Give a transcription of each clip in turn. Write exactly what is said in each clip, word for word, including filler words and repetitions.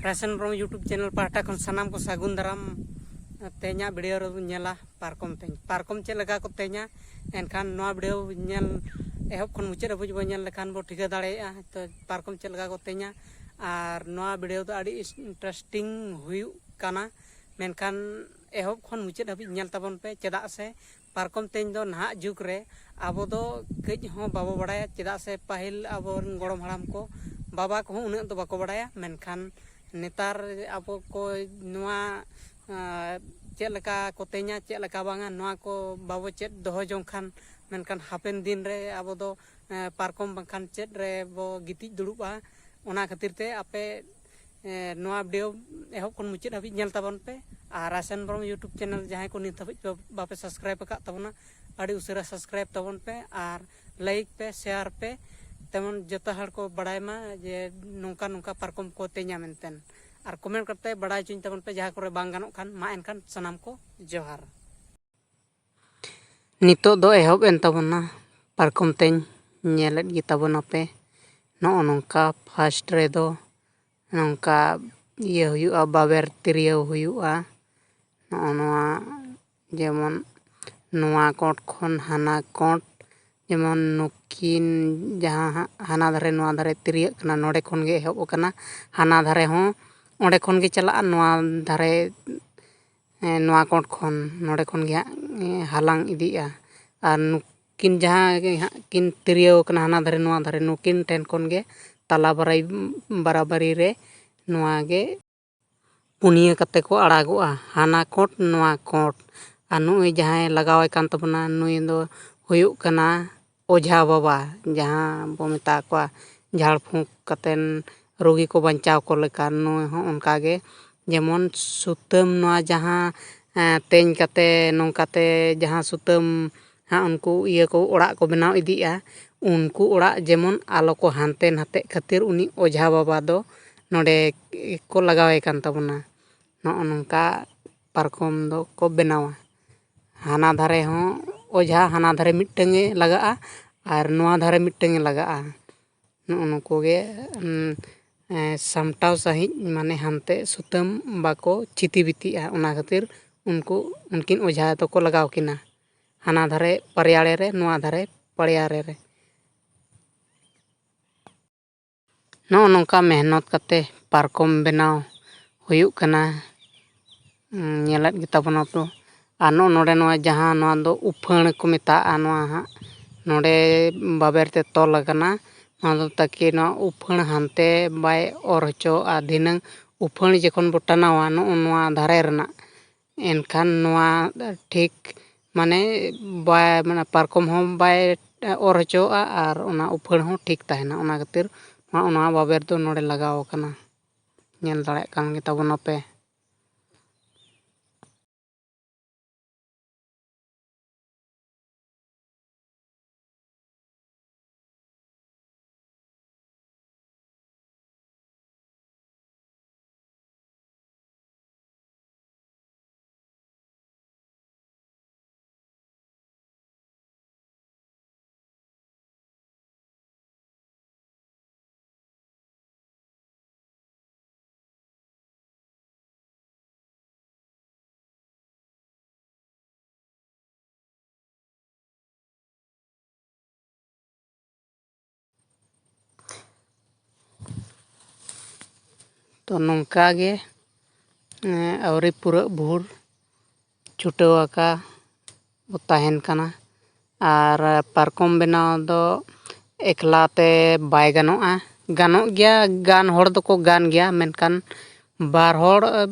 ᱨᱟᱭᱥᱟᱱ ᱵᱨᱚᱦᱢ YouTube channel ᱯᱟᱦᱴᱟ ᱠᱷᱚᱱ ᱥᱟᱱᱟᱢ ᱠᱚ ᱥᱟᱹᱜᱩᱱ ᱫᱟᱨᱟᱢ᱾ ᱛᱮᱦᱮᱧᱟᱜ video ᱨᱮᱵᱚᱱ ᱧᱮᱞᱟ ᱯᱟᱨᱠᱚᱢ ᱛᱮᱧ, ᱯᱟᱨᱠᱚᱢ ᱪᱮᱫ ᱞᱮᱠᱟ ᱠᱚ ᱛᱮᱧᱟ᱾ ᱮᱱᱠᱷᱟᱱ ᱱᱚᱣᱟ video ᱧᱮᱞ ᱮᱦᱚᱵ ᱠᱷᱚᱱ ᱢᱩᱪᱟᱹᱫ ᱦᱟᱹᱵᱤᱡ ᱵᱚᱱ ᱧᱮᱞ ᱞᱮᱠᱷᱟᱱ ᱵᱚ ᱴᱷᱤᱠᱟᱹ ᱫᱟᱲᱮᱭᱟᱜᱼᱟ ᱛᱚ ᱯᱟᱨᱠᱚᱢ ᱪᱮᱫ ᱞᱮᱠᱟ ᱠᱚ ᱛᱮᱧᱟ᱾ ᱟᱨ ᱱᱚᱣᱟ video ᱫᱚ ᱟᱹᱰᱤ interesting ᱦᱩᱭᱩᱜ ᱠᱟᱱᱟ, ᱢᱮᱱᱠᱷᱟᱱ ᱮᱦᱚᱵ ᱠᱷᱚᱱ ᱢᱩᱪᱟᱹᱫ ᱦᱟᱹᱵᱤᱡ ᱧᱮᱞ ᱛᱟᱵᱚᱱ ᱯᱮ, ᱪᱮᱫᱟᱜ ᱥᱮ ᱯᱟᱨᱠᱚᱢ ᱛᱮᱧ ᱫᱚ ᱱᱟᱦᱟᱜ ᱡᱩᱜᱽ ᱨᱮ ᱟᱵᱚ ᱫᱚ ᱠᱟᱹᱡ ᱦᱚᱸ ᱵᱟᱵᱚ ᱵᱟᱲᱟᱭᱟ, ᱪᱮᱫᱟᱜ ᱥᱮ ᱯᱟᱹᱦᱤᱞ ᱟᱵᱚᱨᱮᱱ ᱜᱚᱲᱚᱢ ᱦᱟᱲᱟᱢ ᱠᱚ, ᱵᱟᱵᱟ ᱠᱚᱦᱚᱸ ᱩᱱᱟᱹᱜ ᱫᱚ ᱵᱟᱠᱚ ᱵᱟᱲᱟᱭᱟ᱾ ᱢᱮᱱᱠᱷᱟᱱ ᱱᱮᱛᱟᱨ ᱟᱵᱚ ᱠᱚ ᱱᱚᱣᱟ, ᱟᱸ, ᱪᱮᱫ ᱞᱮᱠᱟ ᱠᱚ ᱛᱮᱧᱟ, ᱪᱮᱫ ᱞᱮᱠᱟ ᱵᱟᱝᱟ, ᱱᱚᱣᱟ ᱠᱚ ᱵᱟᱵᱚ ᱪᱮᱫ ᱫᱚᱦᱚ ᱡᱚᱝ ᱠᱷᱟᱱ, ᱢᱮᱱᱠᱷᱟᱱ ᱦᱟᱯᱮᱱ ᱫᱤᱱ ᱨᱮ ᱟᱵᱚ ᱫᱚ, ᱮᱸ, ᱯᱟᱨᱠᱚᱢ ᱵᱟᱝᱠᱷᱟᱱ ᱪᱮᱫ ᱨᱮ ᱵᱚ ᱜᱤᱛᱤᱡ ᱫᱩᱲᱩᱵᱼᱟ᱾ ᱚᱱᱟ ᱠᱷᱟᱹᱛᱤᱨ ᱛᱮ ᱟᱯᱮ, ᱮᱸ, ᱱᱚᱣᱟ video ᱮᱦᱚᱵ ᱠᱷᱚᱱ ᱢᱩᱪᱟᱹᱫ ᱦᱟᱹᱵᱤᱡ ᱧᱮᱞ ᱛᱟᱵᱚᱱ ᱯᱮ᱾ ᱟᱨ ᱨᱟᱭᱥᱟᱱ ᱵᱨᱚᱦᱢ YouTube channel ᱡᱟᱦᱟᱸᱭ ᱠᱚ ᱱᱤᱛ ᱦᱟᱹᱵᱤᱡ ᱯᱮ ᱵᱟᱯᱮ subscribe ᱟᱠᱟᱫ ᱛᱟᱵᱚᱱᱟ, ᱟᱹᱰᱤ ᱩᱥᱟᱹᱨᱟ subscribe ᱛᱟᱵᱚᱱ ᱯᱮ ᱟᱨ like ᱯᱮ, share ᱯᱮ, ᱛᱮᱢᱚᱱ ᱡᱚᱛᱚ ᱦᱚᱲ ᱠᱚ ᱵᱟᱲᱟᱭ ᱢᱟ ᱡᱮ ᱱᱚᱝᱠᱟ ᱱᱚᱝᱠᱟ ᱯᱟᱨᱠᱚᱢ ᱠᱚ ᱛᱮᱧᱟ ᱢᱮᱱᱛᱮ᱾ ᱟᱨ comment ᱠᱟᱛᱮ ᱵᱟᱲᱟᱭ ᱦᱚᱪᱚᱧ ᱛᱟᱵᱚᱱ ᱯᱮ ᱡᱟᱦᱟᱸ ᱠᱚᱨᱮ ᱵᱟᱝ ᱜᱟᱱᱚᱜ ᱠᱷᱟᱱ᱾ ᱢᱟ ᱮᱱᱠᱷᱟᱱ ᱥᱟᱱᱟᱢ ᱠᱚ ᱡᱚᱦᱟᱨ᱾ ᱱᱤᱛᱚᱜ ᱫᱚ ᱮᱦᱚᱵ ᱮᱱ ᱛᱟᱵᱚᱱᱟ ᱯᱟᱨᱠᱚᱢ ᱛᱮᱧ᱾ ᱧᱮᱞᱮᱫ ᱜᱮ ᱛᱟᱵᱚᱱᱟᱯᱮ, ᱱᱚᱜᱼᱚ ᱱᱚᱝᱠᱟ first ᱨᱮᱫᱚ ᱱᱚᱝᱠᱟ ᱤᱭᱟᱹ ᱦᱩᱭᱩᱜᱼᱟ, ᱵᱟᱵᱮᱨ ᱛᱤᱨᱭᱟᱹᱣ ᱦᱩᱭᱩᱜᱼᱟ᱾ ᱱᱚᱜᱼᱚ ᱱᱚᱣᱟ ᱡᱮᱢᱚᱱ ᱱᱚᱣᱟ ᱠᱚᱸᱰ ᱠᱷᱚᱱ ᱦᱟᱱᱟ ᱠᱚᱸᱰ, ᱡᱮᱢᱚᱱ ᱱᱩᱠᱤᱱ ᱡᱟᱦᱟᱸ ᱦᱟᱸᱜ ᱦᱟᱱᱟ ᱫᱷᱟᱨᱮ ᱱᱚᱣᱟ ᱫᱷᱟᱨᱮ ᱛᱤᱨᱭᱟᱹᱜ ᱠᱟᱱᱟ, ᱱᱚᱰᱮ ᱠᱷᱚᱱ ᱜᱮ ᱮᱦᱚᱵ ᱟᱠᱟᱱᱟ᱾ ᱦᱟᱱᱟ ᱫᱷᱟᱨᱮ ᱦᱚᱸ ᱚᱸᱰᱮ ᱠᱷᱚᱱ ᱜᱮ ᱪᱟᱞᱟᱜᱼᱟ, ᱱᱚᱣᱟ ᱫᱷᱟᱨᱮ, ᱮᱸ, ᱱᱚᱣᱟ ᱠᱚᱸᱰ ᱠᱷᱚᱱ, ᱱᱚᱰᱮ ᱠᱷᱚᱱ ᱜᱮ ᱦᱟᱸᱜ, ᱮᱸ, ᱦᱟᱞᱟᱝ ᱤᱫᱤᱜᱼᱟ᱾ ᱟᱨ ᱱᱩᱠᱤᱱ ᱡᱟᱦᱟᱸ ᱜᱮ ᱦᱟᱸᱜ ᱠᱤᱱ ᱛᱤᱨᱭᱟᱹᱣ ᱠᱟᱱᱟ ᱦᱟᱱᱟ ᱫᱷᱟᱨᱮ ᱱᱚᱣᱟ ᱫᱷᱟᱨᱮ, ᱱᱩᱠᱤᱱ ᱴᱷᱮᱱ ᱠᱷᱚᱱ ᱜᱮ ᱛᱟᱞᱟ ᱵᱟᱨᱟᱭ-, ᱵᱟᱨᱟᱵᱟᱨᱤ ᱨᱮ ᱱᱚᱣᱟ ᱜᱮ ᱯᱩᱱᱭᱟᱹ ᱠᱟᱛᱮ ᱠᱚ ᱟᱲᱟᱜᱚᱜᱼᱟ, ᱦᱟᱱᱟ ᱠᱚᱸᱰ ᱱᱚᱣᱟ ᱠᱚᱸᱰ᱾ ᱟᱨ ᱱᱩᱜᱼᱩᱭ ᱡᱟᱦᱟᱸᱭ ᱞᱟᱜᱟᱣᱟᱭ ᱠᱟᱱ ᱛᱟᱵᱚᱱᱟ, ᱱᱩᱭ ᱫᱚ ᱦᱩᱭᱩᱜ ᱠᱟᱱᱟ ᱚᱡᱷᱟ ᱵᱟᱵᱟ, ᱡᱟᱦᱟᱸ ᱵᱚ ᱢᱮᱛᱟ ᱠᱚᱣᱟ ᱡᱷᱟᱲ ᱯᱷᱩᱸᱠ ᱠᱟᱛᱮᱱ ᱨᱩᱜᱤ ᱠᱚ ᱵᱟᱧᱪᱟᱣ ᱠᱚ ᱞᱮᱠᱟ᱾ ᱱᱩᱭ ᱦᱚᱸ ᱚᱱᱠᱟ ᱜᱮ, ᱡᱮᱢᱚᱱ ᱥᱩᱛᱟᱹᱢ ᱱᱚᱣᱟ ᱡᱟᱦᱟᱸ, ᱮᱸ, ᱛᱮᱧ ᱠᱟᱛᱮ ᱱᱚᱝᱠᱟᱛᱮ ᱡᱟᱦᱟᱸ ᱥᱩᱛᱟᱹᱢ ᱦᱟᱸᱜ ᱩᱱᱠᱩ ᱤᱭᱟᱹ ᱠᱚ ᱚᱲᱟᱜ ᱠᱚ ᱵᱮᱱᱟᱣ ᱤᱫᱤᱜᱼᱟ, ᱩᱱᱠᱩ ᱚᱲᱟᱜ ᱡᱮᱢᱚᱱ ᱟᱞᱚ ᱠᱚ ᱦᱟᱱᱛᱮ ᱱᱟᱛᱮᱜ ᱠᱷᱟᱹᱛᱤᱨ ᱩᱱᱤ ᱚᱡᱷᱟ ᱵᱟᱵᱟ ᱫᱚ ᱱᱚᱰᱮ ᱠᱚ ᱞᱟᱜᱟᱣᱟᱭ ᱠᱟᱱ ᱛᱟᱵᱚᱱᱟ᱾ ᱱᱚᱜᱼᱚ ᱱᱚᱝᱠᱟ ᱯᱟᱨᱠᱚᱢ ᱫᱚᱠᱚ ᱵᱮᱱᱟᱣᱟ᱾ ᱦᱟᱱᱟ ᱫᱷᱟᱨᱮ ᱦᱚᱸ ᱚᱡᱷᱟ, ᱦᱟᱱᱟ ᱫᱷᱟᱨᱮ ᱢᱤᱫᱴᱟᱹᱝ ᱮ ᱞᱟᱜᱟᱜᱼᱟ ᱟᱨ ᱱᱚᱣᱟ ᱫᱷᱟᱨᱮ ᱢᱤᱫᱴᱟᱹᱝ ᱮ ᱞᱟᱜᱟᱜᱼᱟ᱾ ᱱᱚᱜᱼᱚ ᱱᱩᱠᱩ ᱜᱮ, ᱩᱸ, ᱮᱸ, ᱥᱟᱢᱴᱟᱣ ᱥᱟᱺᱦᱤᱡ, ᱢᱟᱱᱮ ᱦᱟᱱᱛᱮ ᱥᱩᱛᱟᱹᱢ ᱵᱟᱠᱚ ᱪᱷᱤᱛᱤ ᱵᱤᱛᱤᱜᱼᱟ᱾ ᱚᱱᱟ ᱠᱷᱟᱹᱛᱤᱨ ᱩᱱᱠᱩ, ᱩᱱᱠᱤᱱ ᱚᱡᱷᱟ ᱫᱚᱠᱚ ᱞᱟᱜᱟᱣ ᱠᱤᱱᱟ, ᱦᱟᱱᱟ ᱫᱷᱟᱨᱮ ᱯᱟᱲᱭᱟᱲᱮ ᱨᱮ, ᱱᱚᱣᱟ ᱫᱷᱟᱨᱮ ᱯᱟᱲᱭᱟᱲᱮ ᱨᱮ᱾ ᱱᱚᱜᱼᱚ ᱱᱚᱝᱠᱟ ᱢᱮᱦᱱᱚᱛ ᱠᱟᱛᱮ ᱯᱟᱨᱠᱚᱢ ᱵᱮᱱᱟᱣ ᱦᱩᱭᱩᱜ ᱠᱟᱱᱟ᱾ ᱩᱸ, ᱧᱮᱞᱮᱫ ᱜᱮᱛᱟ ᱵᱚᱱᱟ ᱯᱮ᱾ ᱟᱨ ᱱᱚᱜᱼᱚ ᱱᱚᱰᱮ ᱱᱚᱣᱟ ᱡᱟᱦᱟᱸ ᱱᱚᱣᱟ ᱫᱚ ᱩᱯᱷᱟᱹᱬ ᱠᱚ ᱢᱮᱛᱟᱜᱼᱟ, ᱱᱚᱣᱟ ᱦᱟᱸᱜ ᱱᱚᱰᱮ ᱵᱟᱵᱮᱨ ᱛᱮ ᱛᱚᱞ ᱟᱠᱟᱱᱟ᱾ ᱱᱚᱣᱟ ᱫᱚ ᱛᱟᱠᱤ ᱱᱚᱣᱟ ᱩᱯᱷᱟᱹᱬ ᱦᱟᱱᱛᱮ ᱵᱟᱭ ᱚᱨ ᱦᱚᱪᱚᱣᱟᱜᱼᱟ᱾ ᱫᱷᱤᱱᱟᱹᱝ ᱩᱯᱷᱟᱹᱬ ᱡᱚᱠᱷᱚᱱ ᱵᱚ ᱴᱟᱱᱟᱣᱟ ᱱᱚᱜᱼᱚ ᱱᱚᱣᱟ ᱫᱷᱟᱨᱮ ᱨᱮᱱᱟᱜ, ᱮᱱᱠᱷᱟᱱ ᱱᱚᱣᱟ ᱴᱷᱤᱠ ᱢᱟᱱᱮ ᱵᱟᱭ, ᱢᱟᱱᱮ ᱯᱟᱨᱠᱚᱢ ᱦᱚᱸ ᱵᱟᱭ ᱚᱨ ᱦᱚᱪᱚᱣᱟᱜᱼᱟ ᱟᱨ ᱚᱱᱟ ᱩᱯᱷᱟᱹᱬ ᱦᱚᱸ ᱴᱷᱤᱠ ᱛᱟᱦᱮᱱᱟ᱾ ᱚᱱᱟ ᱠᱷᱟᱹᱛᱤᱨ ᱱᱚᱣᱟ, ᱱᱚᱣᱟ ᱵᱟᱵᱮᱨ ᱫᱚ ᱱᱚᱰᱮ ᱞᱟᱜᱟᱣ ᱟᱠᱟᱱᱟ᱾ ᱧᱮᱞ ᱫᱟᱲᱮᱭᱟᱜ ᱠᱟᱱ ᱜᱮ ᱛᱟᱵᱚᱱᱟᱯᱮ᱾ ᱛᱚ ᱱᱚᱝᱠᱟ ᱜᱮ, ᱮᱸ, ᱟᱹᱣᱨᱤ ᱯᱩᱨᱟᱹᱜ ᱵᱷᱳᱨ ᱪᱷᱩᱴᱟᱹᱣ ᱟᱠᱟ ᱵᱚ ᱛᱟᱦᱮᱱ ᱠᱟᱱᱟ᱾ ᱟᱨ ᱯᱟᱨᱠᱚᱢ ᱵᱮᱱᱟᱣ ᱫᱚ ᱮᱠᱞᱟ ᱛᱮ ᱵᱟᱭ ᱜᱟᱱᱚᱜᱼᱟ᱾ ᱜᱟᱱᱚᱜ ᱜᱮᱭᱟ, ᱜᱟᱱ ᱦᱚᱲ ᱫᱚᱠᱚ ᱜᱟᱱ ᱜᱮᱭᱟ, ᱢᱮᱱᱠᱷᱟᱱ ᱵᱟᱨ ᱦᱚᱲ,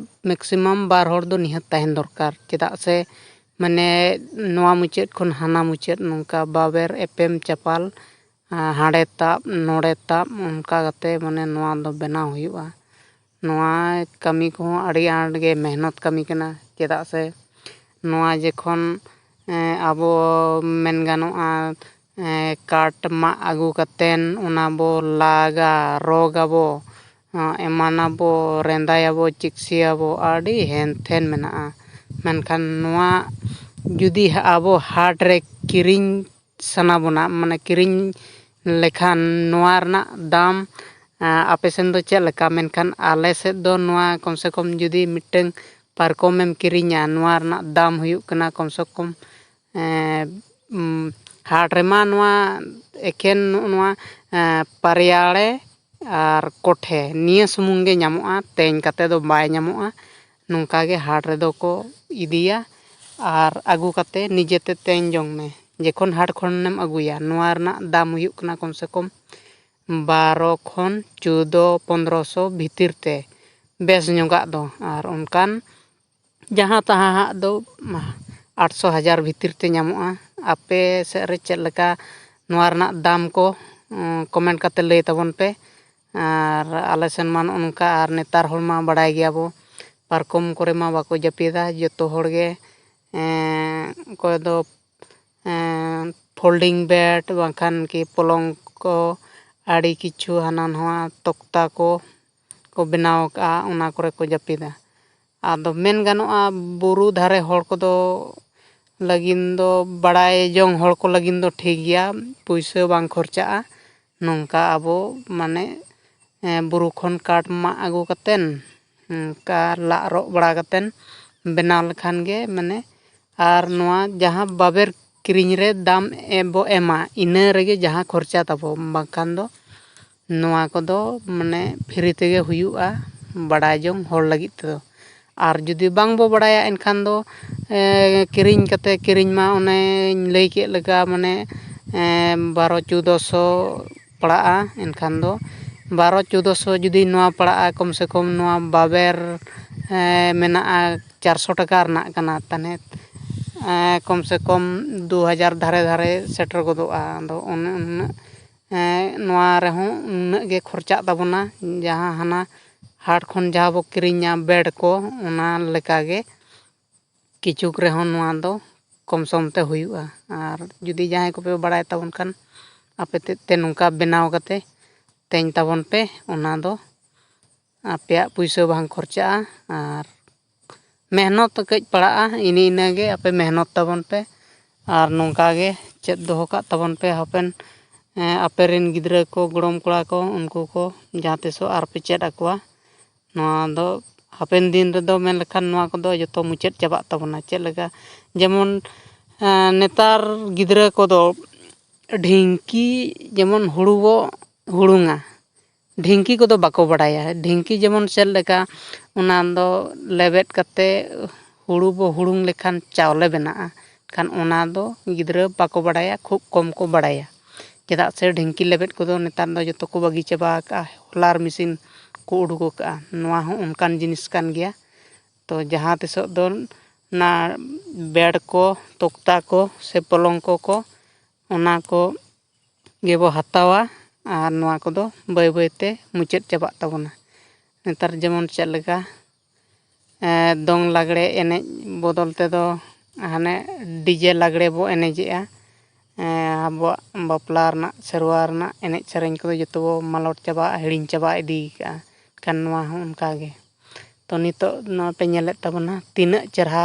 maximum ᱵᱟᱨ ᱦᱚᱲ ᱫᱚ ᱱᱤᱦᱟᱹᱛ ᱛᱟᱦᱮᱱ ᱫᱚᱨᱠᱟᱨ᱾ ᱪᱮᱫᱟᱜ ᱥᱮ ᱢᱟᱱᱮ ᱱᱚᱣᱟ ᱢᱩᱪᱟᱹᱫ ᱠᱷᱚᱱ ᱦᱟᱱᱟ ᱢᱩᱪᱟᱹᱫ ᱱᱚᱝᱠᱟ ᱵᱟᱵᱮᱨ ᱮᱯᱮᱢ ᱪᱟᱯᱟᱞ, ᱟᱸ, ᱦᱟᱸᱰᱮ ᱛᱟᱵ ᱱᱚᱰᱮ ᱛᱟᱵ, ᱚᱱᱠᱟ ᱠᱟᱛᱮ ᱢᱟᱱᱮ ᱱᱚᱣᱟ ᱫᱚ ᱵᱮᱱᱟᱣ ᱦᱩᱭᱩᱜᱼᱟ᱾ ᱱᱚᱣᱟ ᱠᱟᱹᱢᱤ ᱠᱚᱦᱚᱸ ᱟᱹᱰᱤ ᱟᱸᱴ ᱜᱮ ᱢᱮᱦᱱᱚᱛ ᱠᱟᱹᱢᱤ ᱠᱟᱱᱟ᱾ ᱪᱮᱫᱟᱜ ᱥᱮ ᱱᱚᱣᱟ ᱡᱚᱠᱷᱚᱱ, ᱮᱸ, ᱟᱵᱚ ᱢᱮᱱ ᱜᱟᱱᱚᱜᱼᱟ, ᱮᱸ, ᱠᱟᱴ ᱢᱟᱜ ᱟᱹᱜᱩ ᱠᱟᱛᱮᱱ ᱚᱱᱟ ᱵᱚ ᱞᱟᱜᱟ, ᱨᱚᱜᱽ ᱟᱵᱚ, ᱮᱸ, ᱮᱢᱟᱱᱟᱵᱚ, ᱨᱮᱸᱫᱟᱭᱟᱵᱚ, ᱪᱤᱠᱥᱤᱭᱟᱵᱚ, ᱟᱹᱰᱤ ᱦᱮᱱᱛᱷᱮᱱ ᱢᱮᱱᱟᱜᱼᱟ᱾ ᱢᱮᱱᱠᱷᱟᱱ ᱱᱚᱣᱟ ᱡᱩᱫᱤ ᱟᱵᱚ ᱦᱟᱴ ᱨᱮ ᱠᱤᱨᱤᱧ ᱥᱟᱱᱟ ᱵᱚᱱᱟ, ᱢᱟᱱᱮ ᱠᱤᱨᱤᱧ ᱞᱮᱠᱷᱟᱱ ᱱᱚᱣᱟ ᱨᱮᱱᱟᱜ ᱫᱟᱢ ᱟᱯᱮ ᱥᱮᱱ ᱫᱚ ᱪᱮᱫ ᱞᱮᱠᱟ? ᱢᱮᱱᱠᱷᱟᱱ ᱟᱞᱮ ᱥᱮᱫ ᱫᱚ ᱱᱚᱣᱟ ᱠᱚᱢ ᱥᱮ ᱠᱚᱢ ᱡᱩᱫᱤ ᱢᱤᱫᱴᱟᱝ ᱯᱟᱨᱠᱚᱢ ᱮᱢ ᱠᱤᱨᱤᱧᱟ, ᱱᱚᱣᱟ ᱨᱮᱱᱟᱜ ᱫᱟᱢ ᱦᱩᱭᱩᱜ ᱠᱟᱱᱟ ᱠᱚᱢ ᱥᱮ ᱠᱚᱢ ᱦᱟᱴ ᱨᱮᱢᱟ ᱱᱚᱣᱟ ᱮᱠᱮᱱ ᱱᱚᱣᱟ ᱯᱟᱨᱭᱟᱲᱮ ᱟᱨ ᱠᱚᱴᱷᱮ ᱱᱤᱭᱟᱹ ᱥᱩᱢᱩᱝ ᱜᱮ ᱧᱟᱢᱚᱜᱼᱟ, ᱛᱮᱧ ᱠᱟᱛᱮ ᱫᱚ ᱵᱟᱭ ᱧᱟᱢᱚᱜᱼᱟ᱾ ᱱᱚᱝᱠᱟ ᱜᱮ ᱦᱟᱴ ᱨᱮᱫᱚ ᱠᱚ ᱤᱫᱤᱭᱟ ᱟᱨ ᱟᱹᱜᱩ ᱠᱟᱛᱮ ᱱᱤᱡᱮᱛᱮ ᱛᱮᱧ ᱡᱚᱝ ᱢᱮ᱾ ᱡᱚᱠᱷᱚᱱ ᱦᱟᱴ ᱠᱷᱚᱱᱮᱢ ᱟᱹᱜᱩᱭᱟ, ᱱᱚᱣᱟ ᱨᱮᱱᱟᱜ ᱫᱟᱢ ᱦᱩᱭᱩᱜ ᱠᱟᱱᱟ ᱠᱚᱢ ᱥᱮ ᱠᱚᱢ ᱵᱟᱨᱚ ᱠᱷᱚᱱ ᱪᱳᱫᱽᱫᱚ ᱯᱚᱱᱫᱽᱨᱚ ᱥᱚ ᱵᱷᱤᱛᱤᱨ ᱛᱮ ᱵᱮᱥ ᱧᱚᱜᱟᱜ ᱫᱚ᱾ ᱟᱨ ᱚᱱᱠᱟᱱ ᱡᱟᱦᱟᱸ ᱛᱟᱦᱟᱸ ᱦᱟᱸᱜ ᱫᱚ ᱟᱴᱥᱚ ᱦᱟᱡᱟᱨ ᱵᱷᱤᱛᱤᱨ ᱛᱮ ᱧᱟᱢᱚᱜᱼᱟ᱾ ᱟᱯᱮ ᱥᱮᱫ ᱨᱮ ᱪᱮᱫ ᱞᱮᱠᱟ ᱱᱚᱣᱟ ᱨᱮᱱᱟᱜ ᱫᱟᱢ ᱠᱚ ᱠᱚᱢᱮᱱᱴ ᱠᱟᱛᱮ ᱞᱟᱹᱭ ᱛᱟᱵᱚᱱ ᱯᱮ᱾ ᱟᱨ ᱟᱞᱮ ᱥᱮᱱ ᱢᱟ ᱱᱚᱜᱼᱚ ᱱᱚᱝᱠᱟ, ᱟᱨ ᱱᱮᱛᱟᱨ ᱦᱚᱲ ᱢᱟ ᱵᱟᱲᱟᱭ ᱜᱮᱭᱟᱵᱚ, ᱯᱟᱨᱠᱚᱢ ᱠᱚᱨᱮ ᱢᱟ ᱵᱟᱠᱚ ᱡᱟᱹᱯᱤᱫᱟ ᱡᱚᱛᱚ ᱦᱚᱲ ᱜᱮ᱾ ᱚᱠᱚᱭ ᱫᱚ ᱯᱷᱳᱞᱰᱤᱝ ᱵᱮᱰ ᱵᱟᱝᱠᱷᱟᱱ ᱠᱤ ᱯᱚᱞᱚᱝ ᱠᱚ, ᱟᱹᱰᱤ ᱠᱤᱪᱷᱩ ᱦᱟᱱᱟ ᱱᱚᱣᱟ ᱛᱚᱠᱛᱟ ᱠᱚ ᱠᱚ ᱵᱮᱱᱟᱣ ᱟᱠᱟᱫᱼᱟ, ᱚᱱᱟ ᱠᱚᱨᱮ ᱠᱚ ᱡᱟᱹᱯᱤᱫᱟ᱾ ᱟᱫᱚ ᱢᱮᱱ ᱜᱟᱱᱚᱜᱼᱟ, ᱵᱩᱨᱩ ᱫᱷᱟᱨᱮ ᱦᱚᱲ ᱠᱚᱫᱚ ᱞᱟᱹᱜᱤᱫ ᱫᱚ, ᱵᱟᱲᱟᱭ ᱡᱚᱝ ᱦᱚᱲ ᱠᱚ ᱞᱟᱹᱜᱤᱫ ᱫᱚ ᱴᱷᱤᱠ ᱜᱮᱭᱟ, ᱯᱩᱭᱥᱟᱹ ᱵᱟᱝ ᱠᱷᱚᱨᱪᱟᱜᱼᱟ᱾ ᱱᱚᱝᱠᱟ ᱟᱵᱚ ᱢᱟᱱᱮ ᱵᱩᱨᱩ ᱠᱷᱚᱱ ᱠᱟᱴ ᱢᱟᱜ ᱟᱹᱜᱩ ᱠᱟᱛᱮᱫ, ᱚᱱᱠᱟ ᱞᱟᱜ ᱨᱚᱜ ᱵᱟᱲᱟ ᱠᱟᱛᱮᱫ ᱵᱮᱱᱟᱣ ᱞᱮᱠᱷᱟᱱ ᱜᱮ ᱢᱟᱱᱮ, ᱟᱨ ᱱᱚᱣᱟ ᱡᱟᱦᱟᱸ ᱵᱟᱵᱮᱨ ᱠᱤᱨᱤᱧ ᱨᱮ ᱫᱟᱢ ᱮ-, ᱵᱚ ᱮᱢᱟ, ᱤᱱᱟᱹ ᱨᱮᱜᱮ ᱡᱟᱦᱟᱸ ᱠᱷᱚᱨᱪᱟ ᱛᱟᱵᱚ, ᱵᱟᱝᱠᱷᱟᱱ ᱫᱚ ᱱᱚᱣᱟ ᱠᱚᱫᱚ ᱢᱟᱱᱮ ᱯᱷᱨᱤ ᱛᱮᱜᱮ ᱦᱩᱭᱩᱜᱼᱟ, ᱵᱟᱲᱟᱭ ᱡᱚᱝ ᱦᱚᱲ ᱞᱟᱹᱜᱤᱫ ᱛᱮᱫᱚ᱾ ᱟᱨ ᱡᱩᱫᱤ ᱵᱟᱝ ᱵᱚ ᱵᱟᱲᱟᱭᱟ, ᱮᱱᱠᱷᱟᱱ ᱫᱚ ᱮ, ᱠᱤᱨᱤᱧ ᱠᱟᱛᱮ, ᱠᱤᱨᱤᱧ ᱢᱟ ᱚᱱᱮᱧ ᱞᱟᱹᱭ ᱠᱮᱫ ᱞᱮᱠᱟ, ᱢᱟᱱᱮ ᱮ, ᱵᱟᱨᱚ ᱪᱳᱫᱽᱫᱚ ᱥᱚ ᱯᱟᱲᱟᱜᱼᱟ᱾ ᱮᱱᱠᱷᱟᱱ ᱫᱚ ᱵᱟᱨᱚ ᱪᱳᱫᱽᱫᱚ ᱥᱚ ᱡᱩᱫᱤ ᱱᱚᱣᱟ ᱯᱟᱲᱟᱜᱼᱟ, ᱠᱚᱢ ᱥᱮ ᱠᱚᱢ ᱱᱚᱣᱟ ᱵᱟᱵᱮᱨ ᱮ, ᱢᱮᱱᱟᱜᱼᱟ, ᱪᱟᱨᱥᱚ ᱴᱟᱠᱟ ᱨᱮᱱᱟᱜ ᱠᱟᱱᱟ, ᱛᱟᱦᱚᱞᱮ ᱮ, ᱠᱚᱢ ᱥᱮ ᱠᱚᱢ ᱫᱩ ᱦᱟᱡᱟᱨ ᱫᱷᱟᱨᱮ ᱫᱷᱟᱨᱮ ᱥᱮᱴᱮᱨ ᱜᱚᱫᱚᱜᱼᱟ᱾ ᱟᱫᱚ ᱚᱱᱮ ᱩᱱᱟᱹᱜ ᱮ, ᱱᱚᱣᱟ ᱨᱮᱦᱚᱸ ᱩᱱᱟᱹᱜ ᱜᱮ ᱠᱷᱚᱨᱪᱟᱜ ᱛᱟᱵᱚᱱᱟ, ᱡᱟᱦᱟᱸ ᱦᱟᱱᱟ ᱦᱟᱴ ᱠᱷᱚᱱ ᱡᱟᱦᱟᱸ ᱵᱚ ᱠᱤᱨᱤᱧᱟ ᱵᱮᱰ ᱠᱚ, ᱚᱱᱟ ᱞᱮᱠᱟ ᱜᱮ ᱠᱤᱪᱷᱩᱠ ᱨᱮᱦᱚᱸ ᱱᱚᱣᱟ ᱫᱚ ᱠᱚᱢ ᱥᱚᱢ ᱛᱮ ᱦᱩᱭᱩᱜᱼᱟ᱾ ᱟᱨ ᱡᱩᱫᱤ ᱡᱟᱦᱟᱸᱭ ᱠᱚᱯᱮ ᱵᱟᱲᱟᱭ ᱛᱟᱵᱚᱱ ᱠᱷᱟᱱ, ᱟᱯᱮ ᱛᱮᱫ ᱛᱮ ᱱᱚᱝᱠᱟ ᱵᱮᱱᱟᱣ ᱠᱟᱛᱮ ᱛᱮᱧ ᱛᱟᱵᱚᱱ ᱯᱮ, ᱚᱱᱟ ᱫᱚ ᱟᱯᱮᱭᱟᱜ ᱯᱩᱭᱥᱟᱹ ᱵᱟᱝ ᱠᱷᱚᱨᱪᱟᱜᱼᱟ᱾ ᱟᱨ ᱢᱮᱦᱱᱚᱛ ᱠᱟᱹᱡ ᱯᱟᱲᱟᱜᱼᱟ, ᱤᱱᱟᱹ ᱤᱱᱟᱹᱜᱮ ᱟᱯᱮ ᱢᱮᱦᱱᱚᱛ ᱛᱟᱵᱚᱱ ᱯᱮ᱾ ᱟᱨ ᱱᱚᱝᱠᱟ ᱜᱮ ᱪᱮᱫ ᱫᱚᱦᱚ ᱠᱟᱜ ᱛᱟᱵᱚᱱ ᱯᱮ ᱦᱟᱯᱮᱱ ᱟᱯᱮ ᱨᱮᱱ ᱜᱤᱫᱽᱨᱟᱹ ᱠᱚ, ᱜᱚᱲᱚᱢ ᱠᱚᱲᱟ ᱠᱚ, ᱩᱱᱠᱩ ᱠᱚ ᱡᱟᱦᱟᱸ ᱛᱤᱥᱚᱜ ᱟᱨᱯᱮ ᱪᱮᱫ ᱟᱠᱚᱣᱟ᱾ ᱱᱚᱣᱟ ᱫᱚ ᱦᱟᱯᱮᱱ ᱫᱤᱱ ᱨᱮᱫᱚ ᱢᱮᱱ ᱞᱮᱠᱷᱟᱱ ᱱᱚᱣᱟ ᱠᱚᱫᱚ ᱡᱚᱛᱚ ᱢᱩᱪᱟᱹᱫ ᱪᱟᱵᱟᱜ ᱛᱟᱵᱚᱱᱟ᱾ ᱪᱮᱫ ᱞᱮᱠᱟ? ᱡᱮᱢᱚᱱ ᱱᱮᱛᱟᱨ ᱜᱤᱫᱽᱨᱟᱹ ᱠᱚᱫᱚ ᱰᱷᱤᱝᱠᱤ, ᱡᱮᱢᱚᱱ ᱦᱩᱲᱩ ᱵᱚ ᱦᱩᱲᱩᱝᱟ, ᱰᱷᱤᱝᱠᱤ ᱠᱚᱫᱚ ᱵᱟᱠᱚ ᱵᱟᱲᱟᱭᱟ᱾ ᱰᱷᱤᱝᱠᱤ ᱡᱮᱢᱚᱱ ᱪᱮᱫ ᱞᱮᱠᱟ, ᱚᱱᱟ ᱫᱚ ᱞᱮᱵᱮᱫ ᱠᱟᱛᱮ ᱦᱩᱲᱩ ᱵᱚ ᱦᱩᱲᱩᱝ ᱞᱮᱠᱷᱟᱱ ᱪᱟᱣᱞᱮ ᱵᱮᱱᱟᱜᱼᱟ᱾ ᱠᱷᱟᱱ ᱚᱱᱟ ᱫᱚ ᱜᱤᱫᱽᱨᱟᱹ ᱵᱟᱠᱚ ᱵᱟᱲᱟᱭᱟ, ᱠᱷᱩᱵ ᱠᱚᱢ ᱠᱚ ᱵᱟᱲᱟᱭᱟ᱾ ᱪᱮᱫᱟᱜ ᱥᱮ ᱰᱷᱤᱝᱠᱤ ᱞᱮᱵᱮᱫ ᱠᱚᱫᱚ ᱱᱮᱛᱟᱨ ᱫᱚ ᱡᱚᱛᱚ ᱠᱚ ᱵᱟᱹᱜᱤ ᱪᱟᱵᱟ ᱟᱠᱟᱫᱼᱟ, ᱦᱚᱞᱟᱨ ᱢᱮᱥᱤᱱ ᱠᱚ ᱩᱰᱩᱠ ᱟᱠᱟᱫᱼᱟ᱾ ᱱᱚᱣᱟ ᱦᱚᱸ ᱚᱱᱠᱟᱱ ᱡᱤᱱᱤᱥ ᱠᱟᱱ ᱜᱮᱭᱟ᱾ ᱛᱚ ᱡᱟᱦᱟᱸ ᱛᱤᱥᱚᱜ ᱫᱚ ᱚᱱᱟ ᱵᱮᱰ ᱠᱚ, ᱛᱚᱠᱛᱟ ᱠᱚ ᱥᱮ ᱯᱚᱞᱚᱝᱠᱚ ᱠᱚ, ᱚᱱᱟ ᱠᱚ ᱜᱮᱵᱚ ᱦᱟᱛᱟᱣᱟ᱾ ᱟᱨ ᱱᱚᱣᱟ ᱠᱚᱫᱚ ᱵᱟᱹᱭ ᱵᱟᱹᱭᱛᱮ ᱢᱩᱪᱟᱹᱫ ᱪᱟᱵᱟᱜ ᱛᱟᱵᱚᱱᱟ᱾ ᱱᱮᱛᱟᱨ ᱡᱮᱢᱚᱱ ᱪᱮᱫ ᱞᱮᱠᱟ ᱫᱚᱝ ᱞᱟᱜᱽᱲᱮ ᱮᱱᱮᱡ ᱵᱚᱫᱚᱞ ᱛᱮᱫᱚ ᱦᱟᱱᱮ ᱰᱤᱡᱮ ᱞᱟᱜᱽᱲᱮ ᱵᱚ ᱮᱱᱮᱡᱮᱜᱼᱟ᱾ ᱟᱵᱚᱣᱟᱜ ᱵᱟᱯᱞᱟ ᱨᱮᱱᱟᱜ, ᱥᱮᱨᱣᱟ ᱨᱮᱱᱟᱜ ᱮᱱᱮᱡ ᱥᱮᱨᱮᱧ ᱠᱚᱫᱚ ᱡᱚᱛᱚ ᱵᱚ ᱢᱟᱞᱚᱴ ᱪᱟᱵᱟ, ᱦᱤᱲᱤᱧ ᱪᱟᱵᱟ ᱤᱫᱤ ᱠᱟᱜᱼᱟ᱾ ᱠᱷᱟᱱ ᱱᱚᱣᱟ ᱦᱚᱸ ᱚᱱᱠᱟᱜᱮ᱾ ᱛᱚ ᱱᱤᱛᱚᱜ ᱱᱚᱣᱟ ᱯᱮ ᱧᱮᱞᱮᱫ ᱛᱟᱵᱚᱱᱟ, ᱛᱤᱱᱟᱹᱜ ᱪᱮᱨᱦᱟ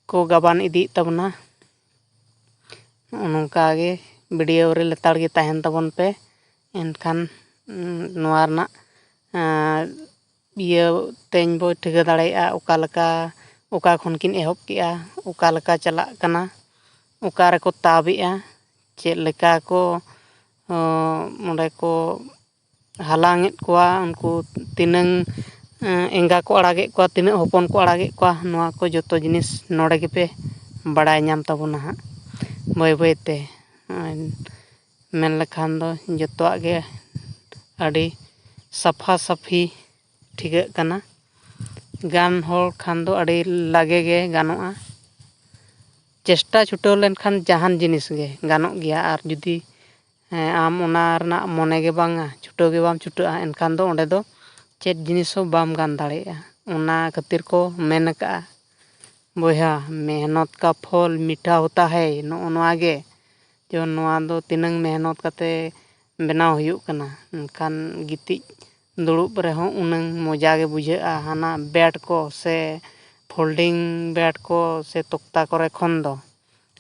ᱠᱚ ᱜᱟᱵᱟᱱ ᱤᱫᱤᱭᱮᱫ ᱛᱟᱵᱚᱱᱟ᱾ ᱱᱚᱜᱼᱚ ᱱᱚᱝᱠᱟ ᱜᱮ ᱵᱷᱤᱰᱤᱭᱳ ᱨᱮ ᱞᱮᱛᱟᱲ ᱜᱮ ᱛᱟᱦᱮᱱ ᱛᱟᱵᱚᱱ ᱯᱮ᱾ ᱮᱱᱠᱷᱟᱱ ᱱᱚᱣᱟ ᱨᱮᱱᱟᱜ ᱤᱭᱟᱹ ᱛᱮᱧ ᱵᱚ ᱴᱷᱤᱠᱟᱹ ᱫᱟᱲᱮᱭᱟᱜᱼᱟ, ᱚᱠᱟ ᱞᱮᱠᱟ, ᱚᱠᱟ ᱠᱷᱚᱱ ᱠᱤᱱ ᱮᱦᱚᱵ ᱠᱮᱜᱼᱟ, ᱚᱠᱟ ᱞᱮᱠᱟ ᱪᱟᱞᱟᱜ ᱠᱟᱱᱟ, ᱚᱠᱟ ᱨᱮᱠᱚ ᱛᱟᱵᱮᱜᱼᱟ, ᱪᱮᱫ ᱞᱮᱠᱟ ᱠᱚ ᱚᱸᱰᱮ ᱠᱚ ᱦᱟᱞᱟᱝ ᱮᱫ ᱠᱚᱣᱟ, ᱩᱱᱠᱩ ᱛᱤᱱᱟᱹᱝ ᱮᱸᱜᱟ ᱠᱚ ᱟᱲᱟᱜᱮᱫ ᱠᱚᱣᱟ, ᱛᱤᱱᱟᱹᱜ ᱦᱚᱯᱚᱱ ᱠᱚ ᱟᱲᱟᱜᱮᱫ ᱠᱚᱣᱟ, ᱱᱚᱣᱟ ᱠᱚ ᱡᱚᱛᱚ ᱡᱤᱱᱤᱥ ᱱᱚᱰᱮ ᱜᱮᱯᱮ ᱵᱟᱲᱟᱭ ᱧᱟᱢ ᱛᱟᱵᱚᱱᱟ ᱦᱟᱸᱜ ᱵᱟᱹᱭ ᱵᱟᱹᱭᱛᱮ᱾ ᱢᱮᱱ ᱞᱮᱠᱷᱟᱱ ᱫᱚ ᱡᱚᱛᱚᱣᱟᱜ ᱜᱮ ᱟᱹᱰᱤ ᱥᱟᱯᱷᱟ ᱥᱟᱹᱯᱷᱤ ᱴᱷᱤᱠᱟᱹᱜ ᱠᱟᱱᱟ᱾ ᱜᱟᱱ ᱦᱚᱲ ᱠᱷᱟᱱ ᱫᱚ ᱟᱹᱰᱤ ᱞᱟᱜᱮ ᱜᱮ ᱜᱟᱱᱚᱜᱼᱟ᱾ ᱪᱮᱥᱴᱟ ᱪᱷᱩᱴᱟᱹᱣ ᱞᱮᱱᱠᱷᱟᱱ ᱡᱟᱦᱟᱱ ᱡᱤᱱᱤᱥ ᱜᱮ ᱜᱟᱱᱚᱜ ᱜᱮᱭᱟ᱾ ᱟᱨ ᱡᱩᱫᱤ ᱟᱢ ᱚᱱᱟ ᱨᱮᱱᱟᱜ ᱢᱚᱱᱮ ᱜᱮ ᱵᱟᱝᱟ, ᱪᱷᱩᱴᱟᱹᱣ ᱜᱮ ᱵᱟᱢ ᱪᱷᱩᱴᱟᱹᱜᱼᱟ, ᱮᱱᱠᱷᱟᱱ ᱫᱚ ᱚᱸᱰᱮ ᱫᱚ ᱪᱮᱫ ᱡᱤᱱᱤᱥ ᱦᱚᱸ ᱵᱟᱢ ᱜᱟᱱ ᱫᱟᱲᱮᱭᱟᱜᱼᱟ᱾ ᱚᱱᱟ ᱠᱷᱟᱹᱛᱤᱨ ᱠᱚ ᱢᱮᱱ ᱟᱠᱟᱫᱼᱟ, ᱵᱚᱭᱦᱟ, ᱢᱮᱦᱱᱚᱛ ᱠᱟ ᱯᱷᱚᱞ ᱢᱤᱴᱷᱟ ᱦᱳᱛᱟ ᱦᱟᱭ᱾ ᱱᱚᱜᱼᱚ ᱱᱚᱣᱟ ᱜᱮ, ᱡᱮᱢᱚᱱ ᱱᱚᱣᱟ ᱫᱚ ᱛᱤᱱᱟᱹᱝ ᱢᱮᱦᱱᱚᱛ ᱠᱟᱛᱮ ᱵᱮᱱᱟᱣ ᱦᱩᱭᱩᱜ ᱠᱟᱱᱟ, ᱢᱮᱱᱠᱷᱟᱱ ᱜᱤᱛᱤᱡ ᱫᱩᱲᱩᱵ ᱨᱮᱦᱚᱸ ᱩᱱᱟᱹᱝ ᱢᱚᱡᱟ ᱜᱮ ᱵᱩᱡᱷᱟᱹᱜᱼᱟ᱾ ᱦᱟᱱᱟ ᱵᱮᱰ ᱠᱚ ᱥᱮ ᱯᱷᱳᱞᱰᱤᱝ ᱵᱮᱰ ᱠᱚ ᱥᱮ ᱛᱚᱠᱛᱟ ᱠᱚᱨᱮ ᱠᱷᱚᱱ ᱫᱚ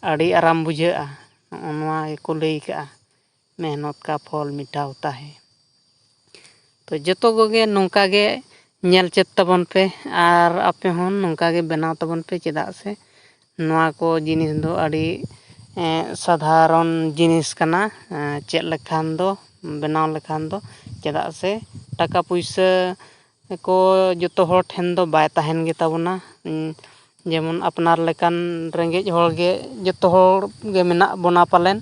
ᱟᱹᱰᱤ ᱟᱨᱟᱢ ᱵᱩᱡᱷᱟᱹᱜᱼᱟ᱾ ᱱᱚᱜᱼᱚ ᱱᱚᱣᱟ ᱜᱮᱠᱚ ᱞᱟᱹᱭ ᱠᱟᱜᱼᱟ, ᱢᱮᱦᱱᱚᱛ ᱠᱟ ᱯᱷᱚᱞ ᱢᱤᱴᱷᱟ ᱦᱳᱛᱟ ᱦᱮ᱾ ᱛᱚ ᱡᱚᱛᱚ ᱠᱚᱜᱮ ᱱᱚᱝᱠᱟ ᱜᱮ ᱧᱮᱞ ᱪᱮᱫ ᱛᱟᱵᱚᱱ ᱯᱮ, ᱟᱨ ᱟᱯᱮ ᱦᱚᱸ ᱱᱚᱝᱠᱟ ᱜᱮ ᱵᱮᱱᱟᱣ ᱛᱟᱵᱚᱱ ᱯᱮ, ᱪᱮᱫᱟᱜ ᱥᱮ ᱱᱚᱣᱟ ᱠᱚ ᱡᱤᱱᱤᱥ ᱫᱚ ᱟᱹᱰᱤ ᱥᱟᱫᱷᱟᱨᱚᱱ ᱡᱤᱱᱤᱥ ᱠᱟᱱᱟ᱾ ᱪᱮᱫ ᱞᱮᱠᱷᱟᱱ ᱫᱚ, ᱵᱮᱱᱟᱣ ᱞᱮᱠᱷᱟᱱ ᱫᱚ, ᱪᱮᱫᱟᱜ ᱥᱮ ᱴᱟᱠᱟ ᱯᱩᱭᱥᱟᱹ ᱠᱚ ᱡᱚᱛᱚ ᱦᱚᱲ ᱴᱷᱮᱱ ᱫᱚ ᱵᱟᱭ ᱛᱟᱦᱮᱱ ᱜᱮᱛᱟ ᱵᱚᱱᱟ᱾ ᱡᱮᱢᱚᱱ ᱟᱯᱱᱟᱨ ᱞᱮᱠᱟᱱ ᱨᱮᱸᱜᱮᱡ ᱦᱚᱲ ᱜᱮ ᱡᱚᱛᱚ ᱦᱚᱲ ᱜᱮ ᱢᱮᱱᱟᱜ ᱵᱚᱱᱟ ᱯᱟᱞᱮᱱ᱾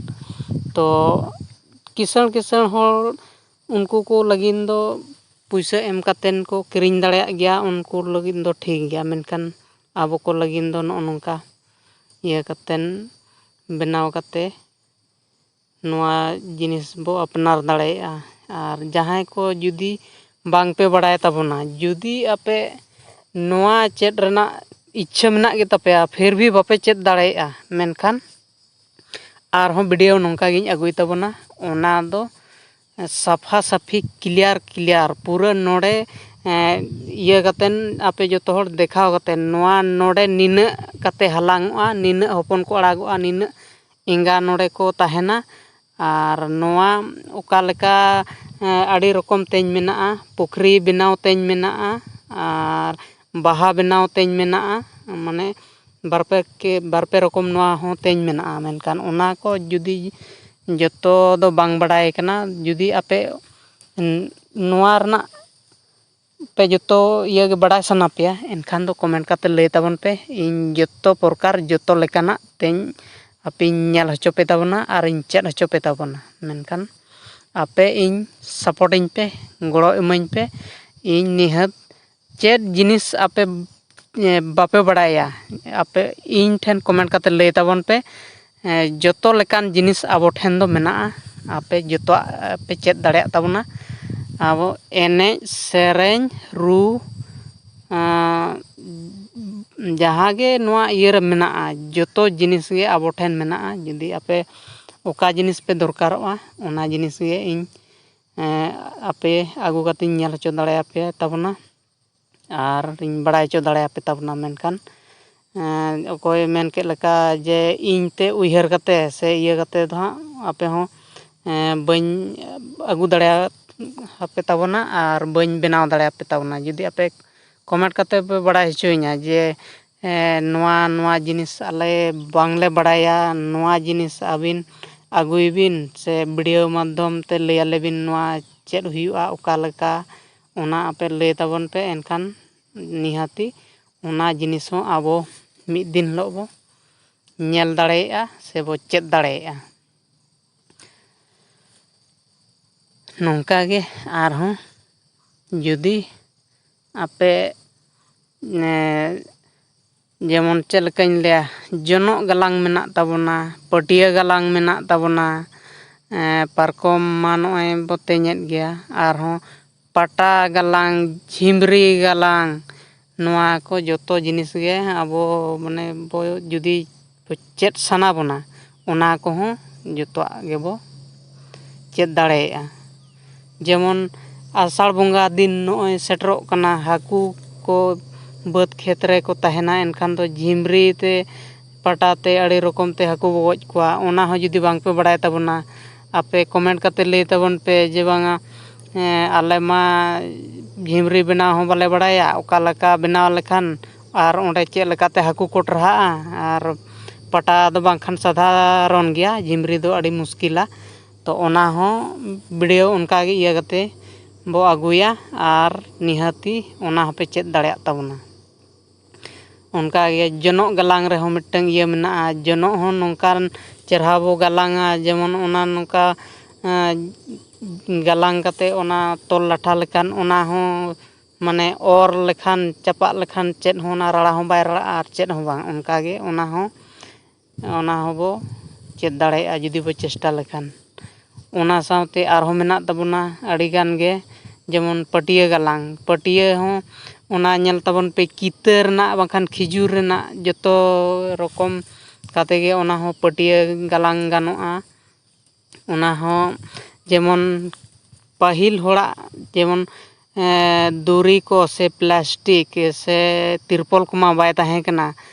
ᱛᱚ ᱠᱤᱥᱟᱹᱬ ᱠᱤᱥᱟᱹᱬ ᱦᱚᱲ, ᱩᱱᱠᱩ ᱠᱚ ᱞᱟᱹᱜᱤᱫ ᱫᱚ ᱯᱩᱭᱥᱟᱹ ᱮᱢ ᱠᱟᱛᱮᱱ ᱠᱚ ᱠᱤᱨᱤᱧ ᱫᱟᱲᱮᱭᱟᱜ ᱜᱮᱭᱟ, ᱩᱱᱠᱩ ᱞᱟᱹᱜᱤᱫ ᱫᱚ ᱴᱷᱤᱠ ᱜᱮᱭᱟ᱾ ᱢᱮᱱᱠᱷᱟᱱ ᱟᱵᱚ ᱠᱚ ᱞᱟᱹᱜᱤᱫ ᱫᱚ ᱱᱚᱜᱼᱚ ᱱᱚᱝᱠᱟ ᱤᱭᱟᱹ ᱠᱟᱛᱮᱱ, ᱵᱮᱱᱟᱣ ᱠᱟᱛᱮ ᱱᱚᱣᱟ ᱡᱤᱱᱤᱥ ᱵᱚ ᱟᱯᱱᱟᱨ ᱫᱟᱲᱮᱭᱟᱜᱼᱟ᱾ ᱟᱨ ᱡᱟᱦᱟᱸᱭ ᱠᱚ ᱡᱩᱫᱤ ᱵᱟᱝ ᱯᱮ ᱵᱟᱲᱟᱭ ᱛᱟᱵᱚᱱᱟ, ᱡᱩᱫᱤ ᱟᱯᱮ ᱱᱚᱣᱟ ᱪᱮᱫ ᱨᱮᱱᱟᱜ ᱤᱪᱪᱷᱟᱹ ᱢᱮᱱᱟᱜ ᱜᱮᱛᱟ ᱯᱮᱭᱟ, ᱯᱷᱤᱨ ᱵᱷᱤ ᱵᱟᱯᱮ ᱪᱮᱫ ᱫᱟᱲᱮᱭᱟᱜᱼᱟ, ᱢᱮᱱᱠᱷᱟᱱ ᱟᱨᱦᱚᱸ ᱵᱷᱤᱰᱤᱭᱳ ᱱᱚᱝᱠᱟ ᱜᱤᱧ ᱟᱹᱜᱩᱭ ᱛᱟᱵᱚᱱᱟ᱾ ᱚᱱᱟ ᱫᱚ ᱥᱟᱯᱷᱟ ᱥᱟᱹᱯᱷᱤ, ᱠᱞᱤᱭᱟᱨ ᱠᱞᱤᱭᱟᱨ, ᱯᱩᱨᱟᱹ ᱱᱚᱰᱮ, ᱮᱸ, ᱤᱭᱟᱹ ᱠᱟᱛᱮᱱ, ᱟᱯᱮ ᱡᱚᱛᱚ ᱦᱚᱲ ᱫᱮᱠᱷᱟᱣ ᱠᱟᱛᱮᱱ, ᱱᱚᱣᱟ ᱱᱚᱰᱮ ᱱᱤᱱᱟᱹᱜ ᱠᱟᱛᱮ ᱦᱟᱞᱟᱝᱚᱜᱼᱟ, ᱱᱤᱱᱟᱹᱜ ᱦᱚᱯᱚᱱ ᱠᱚ ᱟᱲᱟᱜᱚᱜᱼᱟ, ᱱᱤᱱᱟᱹᱜ ᱮᱸᱜᱟ ᱱᱚᱰᱮ ᱠᱚ ᱛᱟᱦᱮᱱᱟ᱾ ᱟᱨ ᱱᱚᱣᱟ ᱚᱠᱟ ᱞᱮᱠᱟ, ᱮᱸ, ᱟᱹᱰᱤ ᱨᱚᱠᱚᱢ ᱛᱮᱧ ᱢᱮᱱᱟᱜᱼᱟ, ᱯᱩᱠᱷᱨᱤ ᱵᱮᱱᱟᱣ ᱛᱮᱧ ᱢᱮᱱᱟᱜᱼᱟ, ᱟᱨ ᱵᱟᱦᱟ ᱵᱮᱱᱟᱣ ᱛᱮᱧ ᱢᱮᱱᱟᱜᱼᱟ, ᱢᱟᱱᱮ ᱵᱟᱨᱯᱮ ᱠᱮ-, ᱵᱟᱨᱯᱮ ᱨᱚᱠᱚᱢ ᱱᱚᱣᱟ ᱦᱚᱸ ᱛᱮᱧ ᱢᱮᱱᱟᱜᱼᱟ᱾ ᱢᱮᱱᱠᱷᱟᱱ ᱚᱱᱟ ᱠᱚ ᱡᱩᱫᱤ ᱡᱚᱛᱚ ᱫᱚ ᱵᱟᱝ ᱵᱟᱰᱟᱭ ᱠᱟᱱᱟ, ᱡᱩᱫᱤ ᱟᱯᱮ ᱱᱚᱣᱟ ᱨᱮᱱᱟᱜ ᱯᱮ ᱡᱚᱛᱚ ᱤᱭᱟᱹ ᱜᱮ ᱵᱟᱰᱟᱭ ᱥᱟᱱᱟ ᱯᱮᱭᱟ, ᱮᱱᱠᱷᱟᱱ ᱫᱚ ᱠᱚᱢᱮᱱᱴ ᱠᱟᱛᱮ ᱞᱟᱹᱭ ᱛᱟᱵᱚᱱ ᱯᱮ᱾ ᱤᱧ ᱡᱚᱛᱚ ᱯᱨᱚᱠᱟᱨ, ᱡᱚᱛᱚ ᱞᱮᱠᱟᱱᱟᱜ ᱛᱮᱧ ᱟᱯᱮᱧ ᱧᱮᱞ ᱦᱚᱪᱚ ᱯᱮ ᱛᱟᱵᱚᱱᱟ ᱟᱨ ᱤᱧ ᱪᱮᱫ ᱦᱚᱪᱚ ᱯᱮ ᱛᱟᱵᱚᱱᱟ᱾ ᱢᱮᱱᱠᱷᱟᱱ ᱟᱯᱮ ᱤᱧ ᱥᱟᱯᱳᱨᱴᱤᱧ ᱯᱮ, ᱜᱚᱲᱚ ᱤᱢᱟᱹᱧ ᱯᱮ᱾ ᱤᱧ ᱱᱤᱦᱟᱹᱛ ᱪᱮᱫ ᱡᱤᱱᱤᱥ ᱟᱯᱮ, ᱮ, ᱵᱟᱯᱮ ᱵᱟᱲᱟᱭᱟ, ᱟᱯᱮ ᱤᱧ ᱴᱷᱮᱱ ᱠᱚᱢᱮᱱᱴ ᱠᱟᱛᱮ ᱞᱟᱹᱭ ᱛᱟᱵᱚᱱ ᱯᱮ᱾ ᱮ, ᱡᱚᱛᱚ ᱞᱮᱠᱟᱱ ᱡᱤᱱᱤᱥ ᱟᱵᱚ ᱴᱷᱮᱱ ᱫᱚ ᱢᱮᱱᱟᱜᱼᱟ, ᱟᱯᱮ ᱡᱚᱛᱚᱣᱟᱜ ᱯᱮ ᱪᱮᱫ ᱫᱟᱲᱮᱭᱟᱜ ᱛᱟᱵᱚᱱᱟ᱾ ᱟᱵᱚ ᱮᱱᱮᱡ, ᱥᱮᱨᱮᱧ, ᱨᱩ, ᱟᱸ, ᱡᱟᱦᱟᱸ ᱜᱮ ᱱᱚᱣᱟ ᱤᱭᱟᱹ ᱨᱮ ᱢᱮᱱᱟᱜᱼᱟ, ᱡᱚᱛᱚ ᱡᱤᱱᱤᱥ ᱜᱮ ᱟᱵᱚ ᱴᱷᱮᱱ ᱢᱮᱱᱟᱜᱼᱟ᱾ ᱡᱩᱫᱤ ᱟᱯᱮ ᱚᱠᱟ ᱡᱤᱱᱤᱥ ᱯᱮ ᱫᱚᱨᱠᱟᱨᱚᱜᱼᱟ, ᱚᱱᱟ ᱡᱤᱱᱤᱥ ᱜᱮ ᱤᱧ, ᱮᱸ, ᱟᱯᱮ ᱟᱹᱜᱩ ᱠᱟᱛᱮᱧ ᱧᱮᱞ ᱦᱚᱪᱚ ᱫᱟᱲᱮᱭᱟᱯᱮ ᱛᱟᱵᱚᱱᱟ ᱟᱨ ᱤᱧ ᱵᱟᱲᱟᱭ ᱦᱚᱪᱚ ᱫᱟᱲᱮᱭᱟᱯᱮ ᱛᱟᱵᱚᱱᱟ᱾ ᱢᱮᱱᱠᱷᱟᱱ ᱮᱸ, ᱚᱠᱚᱭ ᱢᱮᱱ ᱠᱮᱫ ᱞᱮᱠᱟ ᱡᱮ ᱤᱧ ᱛᱮ ᱩᱭᱦᱟᱹᱨ ᱠᱟᱛᱮ ᱥᱮ ᱤᱭᱟᱹ ᱠᱟᱛᱮ ᱫᱚ ᱦᱟᱸᱜ ᱟᱯᱮ ᱦᱚᱸ, ᱮᱸ, ᱵᱟᱹᱧ ᱟᱹᱜᱩ ᱫᱟᱲᱮᱭᱟᱯᱮ ᱛᱟᱵᱚᱱᱟ ᱟᱨ ᱵᱟᱹᱧ ᱵᱮᱱᱟᱣ ᱫᱟᱲᱮᱭᱟᱯᱮ ᱛᱟᱵᱚᱱᱟ᱾ ᱡᱩᱫᱤ ᱟᱯᱮ comment ᱠᱟᱛᱮ ᱯᱮ ᱵᱟᱲᱟᱭ ᱦᱚᱪᱚᱧᱟ ᱡᱮ, ᱮᱸ, ᱱᱚᱣᱟ, ᱱᱚᱣᱟ ᱡᱤᱱᱤᱥ ᱟᱞᱮ ᱵᱟᱝᱞᱮ ᱵᱟᱲᱟᱭᱟ, ᱱᱚᱣᱟ ᱡᱤᱱᱤᱥ ᱟᱹᱵᱤᱱ ᱟᱹᱜᱩᱭ ᱵᱤᱱ ᱥᱮ video ᱢᱟᱫᱽᱫᱷᱚᱢ ᱛᱮ ᱞᱟᱹᱭ ᱟᱞᱮ ᱵᱤᱱ ᱱᱚᱣᱟ ᱪᱮᱫ ᱦᱩᱭᱩᱜᱼᱟ, ᱚᱠᱟ ᱞᱮᱠᱟ, ᱚᱱᱟ ᱟᱯᱮ ᱞᱟᱹᱭ ᱛᱟᱵᱚᱱ ᱯᱮ, ᱮᱱᱠᱷᱟᱱ ᱱᱤᱦᱟᱹᱛᱤ ᱚᱱᱟ ᱡᱤᱱᱤᱥ ᱦᱚᱸ ᱟᱵᱚ ᱢᱤᱫ ᱫᱤᱱ ᱦᱤᱞᱳᱜ ᱵᱚ ᱧᱮᱞ ᱫᱟᱲᱮᱭᱟᱜᱼᱟ ᱥᱮ ᱵᱚ ᱪᱮᱫ ᱫᱟᱲᱮᱭᱟᱜᱼᱟ᱾ ᱱᱚᱝᱠᱟ ᱜᱮ ᱟᱨᱦᱚᱸ ᱡᱩᱫᱤ ᱟᱯᱮ, ᱮ, ᱡᱮᱢᱚᱱ ᱪᱮᱫ ᱞᱮᱠᱟᱧ ᱞᱟᱹᱭᱟ, ᱡᱚᱱᱚᱜ ᱜᱟᱞᱟᱝ ᱢᱮᱱᱟᱜ ᱛᱟᱵᱚᱱᱟ, ᱯᱟᱹᱴᱭᱟᱹ ᱜᱟᱞᱟᱝ ᱢᱮᱱᱟᱜ ᱛᱟᱵᱚᱱᱟ, ᱮ, ᱯᱟᱨᱠᱚᱢ ᱢᱟ ᱱᱚᱜᱼᱚᱭ ᱵᱚ ᱛᱮᱧᱮᱫ ᱜᱮᱭᱟ, ᱟᱨᱦᱚᱸ ᱯᱟᱴᱟ ᱜᱟᱞᱟᱝ, ᱡᱷᱤᱢᱨᱤ ᱜᱟᱞᱟᱝ, ᱱᱚᱣᱟ ᱠᱚ ᱡᱚᱛᱚ ᱡᱤᱱᱤᱥ ᱜᱮ ᱟᱵᱚ ᱢᱟᱱᱮ ᱵᱚ ᱡᱩᱫᱤ ᱪᱮᱫ ᱥᱟᱱᱟ ᱵᱚᱱᱟ, ᱚᱱᱟ ᱠᱚᱦᱚᱸ ᱡᱚᱛᱚᱣᱟᱜ ᱜᱮᱵᱚ ᱪᱮᱫ ᱫᱟᱲᱮᱭᱟᱜᱼᱟ᱾ ᱡᱮᱢᱚᱱ ᱟᱥᱟᱲ ᱵᱚᱸᱜᱟ ᱫᱤᱱ ᱱᱚᱜᱼᱚᱭ ᱥᱮᱴᱮᱨᱚᱜ ᱠᱟᱱᱟ, ᱦᱟᱹᱠᱩ ᱠᱚ ᱵᱟᱹᱫᱽ ᱠᱷᱮᱛ ᱨᱮᱠᱚ ᱛᱟᱦᱮᱱᱟ, ᱮᱱᱠᱷᱟᱱ ᱫᱚ ᱡᱷᱤᱢᱨᱤ ᱛᱮ, ᱯᱟᱴᱟ ᱛᱮ ᱟᱹᱰᱤ ᱨᱚᱠᱚᱢ ᱛᱮ ᱦᱟᱹᱠᱩ ᱵᱚ ᱜᱚᱡ ᱠᱚᱣᱟ᱾ ᱚᱱᱟ ᱦᱚᱸ ᱡᱩᱫᱤ ᱵᱟᱝ ᱯᱮ ᱵᱟᱲᱟᱭ ᱛᱟᱵᱚᱱᱟ, ᱟᱯᱮ comment ᱠᱟᱛᱮ ᱞᱟᱹᱭ ᱛᱟᱵᱚᱱ ᱯᱮ ᱡᱮ ᱵᱟᱝᱟ, ᱦᱮᱸ, ᱟᱞᱮ ᱢᱟ ᱡᱷᱤᱢᱨᱤ ᱵᱮᱱᱟᱣ ᱦᱚᱸ ᱵᱟᱞᱮ ᱵᱟᱲᱟᱭᱟ, ᱚᱠᱟ ᱞᱮᱠᱟ ᱵᱮᱱᱟᱣ ᱞᱮᱠᱷᱟᱱ ᱟᱨ ᱚᱸᱰᱮ ᱪᱮᱫ ᱞᱮᱠᱟᱛᱮ ᱦᱟᱹᱠᱩ ᱠᱚ ᱴᱨᱟᱦᱟᱜᱼᱟ, ᱟᱨ ᱯᱟᱴᱟ ᱫᱚ ᱵᱟᱝᱠᱷᱟᱱ ᱥᱟᱫᱷᱟᱨᱚᱱ ᱜᱮᱭᱟ, ᱡᱷᱤᱢᱨᱤ ᱫᱚ ᱟᱹᱰᱤ ᱢᱩᱥᱠᱤᱞᱟ᱾ ᱛᱚ ᱚᱱᱟ ᱦᱚᱸ video ᱚᱱᱠᱟ ᱜᱮ ᱤᱭᱟᱹ ᱠᱟᱛᱮ ᱵᱚ ᱟᱹᱜᱩᱭᱟ, ᱟᱨ ᱱᱤᱦᱟᱹᱛᱤ ᱚᱱᱟ ᱦᱚᱸᱯᱮ ᱪᱮᱫ ᱫᱟᱲᱮᱭᱟᱜ ᱛᱟᱵᱚᱱᱟ᱾ ᱚᱱᱠᱟ ᱜᱮ ᱡᱚᱱᱚᱜ ᱜᱟᱞᱟᱝ ᱨᱮᱦᱚᱸ ᱢᱤᱫᱴᱟᱝ ᱤᱭᱟᱹ ᱢᱮᱱᱟᱜᱼᱟ, ᱡᱚᱱᱚᱜ ᱦᱚᱸ ᱱᱚᱝᱠᱟᱱ ᱪᱮᱨᱦᱟ ᱵᱚ ᱜᱟᱞᱟᱝᱟ, ᱡᱮᱢᱚᱱ ᱚᱱᱟ ᱱᱚᱝᱠᱟ, ᱮᱸ, ᱜᱟᱞᱟᱝ ᱠᱟᱛᱮ ᱚᱱᱟ ᱛᱚᱞ ᱞᱟᱴᱷᱟ ᱞᱮᱠᱷᱟᱱ ᱚᱱᱟ ᱦᱚᱸ ᱢᱟᱱᱮ ᱚᱨ ᱞᱮᱠᱷᱟᱱ, ᱪᱟᱯᱟᱫ ᱞᱮᱠᱷᱟᱱ ᱪᱮᱫ ᱦᱚᱸ ᱚᱱᱟ ᱨᱟᱲᱟ ᱦᱚᱸ ᱵᱟᱭ ᱨᱟᱲᱟᱜᱼᱟ ᱟᱨ ᱪᱮᱫ ᱦᱚᱸ ᱵᱟᱝ᱾ ᱚᱱᱠᱟ ᱜᱮ ᱚᱱᱟ ᱦᱚᱸ, ᱚᱱᱟ ᱦᱚᱸᱵᱚ ᱪᱮᱫ ᱫᱟᱲᱮᱭᱟᱜᱼᱟ ᱡᱩᱫᱤ ᱵᱚ ᱪᱮᱥᱴᱟ ᱞᱮᱠᱷᱟᱱ᱾ ᱚᱱᱟ ᱥᱟᱶᱛᱮ ᱟᱨᱦᱚᱸ ᱢᱮᱱᱟᱜ ᱛᱟᱵᱚᱱᱟ ᱟᱹᱰᱤ ᱜᱟᱱ ᱜᱮ, ᱡᱮᱢᱚᱱ ᱯᱟᱹᱴᱭᱟᱹ ᱜᱟᱞᱟᱝ᱾ ᱯᱟᱹᱴᱭᱟᱹ ᱦᱚᱸ ᱚᱱᱟ ᱧᱮᱞ ᱛᱟᱵᱚᱱ ᱯᱮ, ᱠᱤᱛᱟᱹ ᱨᱮᱱᱟᱜ ᱵᱟᱝᱠᱷᱟᱱ ᱠᱷᱤᱡᱩᱨ ᱨᱮᱱᱟᱜ ᱡᱚᱛᱚ ᱨᱚᱠᱚᱢ ᱠᱟᱛᱮ ᱜᱮ ᱚᱱᱟ ᱦᱚᱸ ᱯᱟᱹᱴᱭᱟᱹ ᱜᱟᱞᱟᱝ ᱜᱟᱱᱚᱜᱼᱟ᱾ ᱚᱱᱟ ᱦᱚᱸ ᱡᱮᱢᱚᱱ ᱯᱟᱹᱦᱤᱞ ᱦᱚᱲᱟᱜ ᱡᱮᱢᱚᱱ, ᱮᱸ, ᱫᱩᱨᱤ ᱠᱚ ᱥᱮ plastic ᱥᱮ ᱛᱤᱨᱯᱚᱞ ᱠᱚᱢᱟ ᱵᱟᱭ ᱛᱟᱦᱮᱸ ᱠᱟᱱᱟ,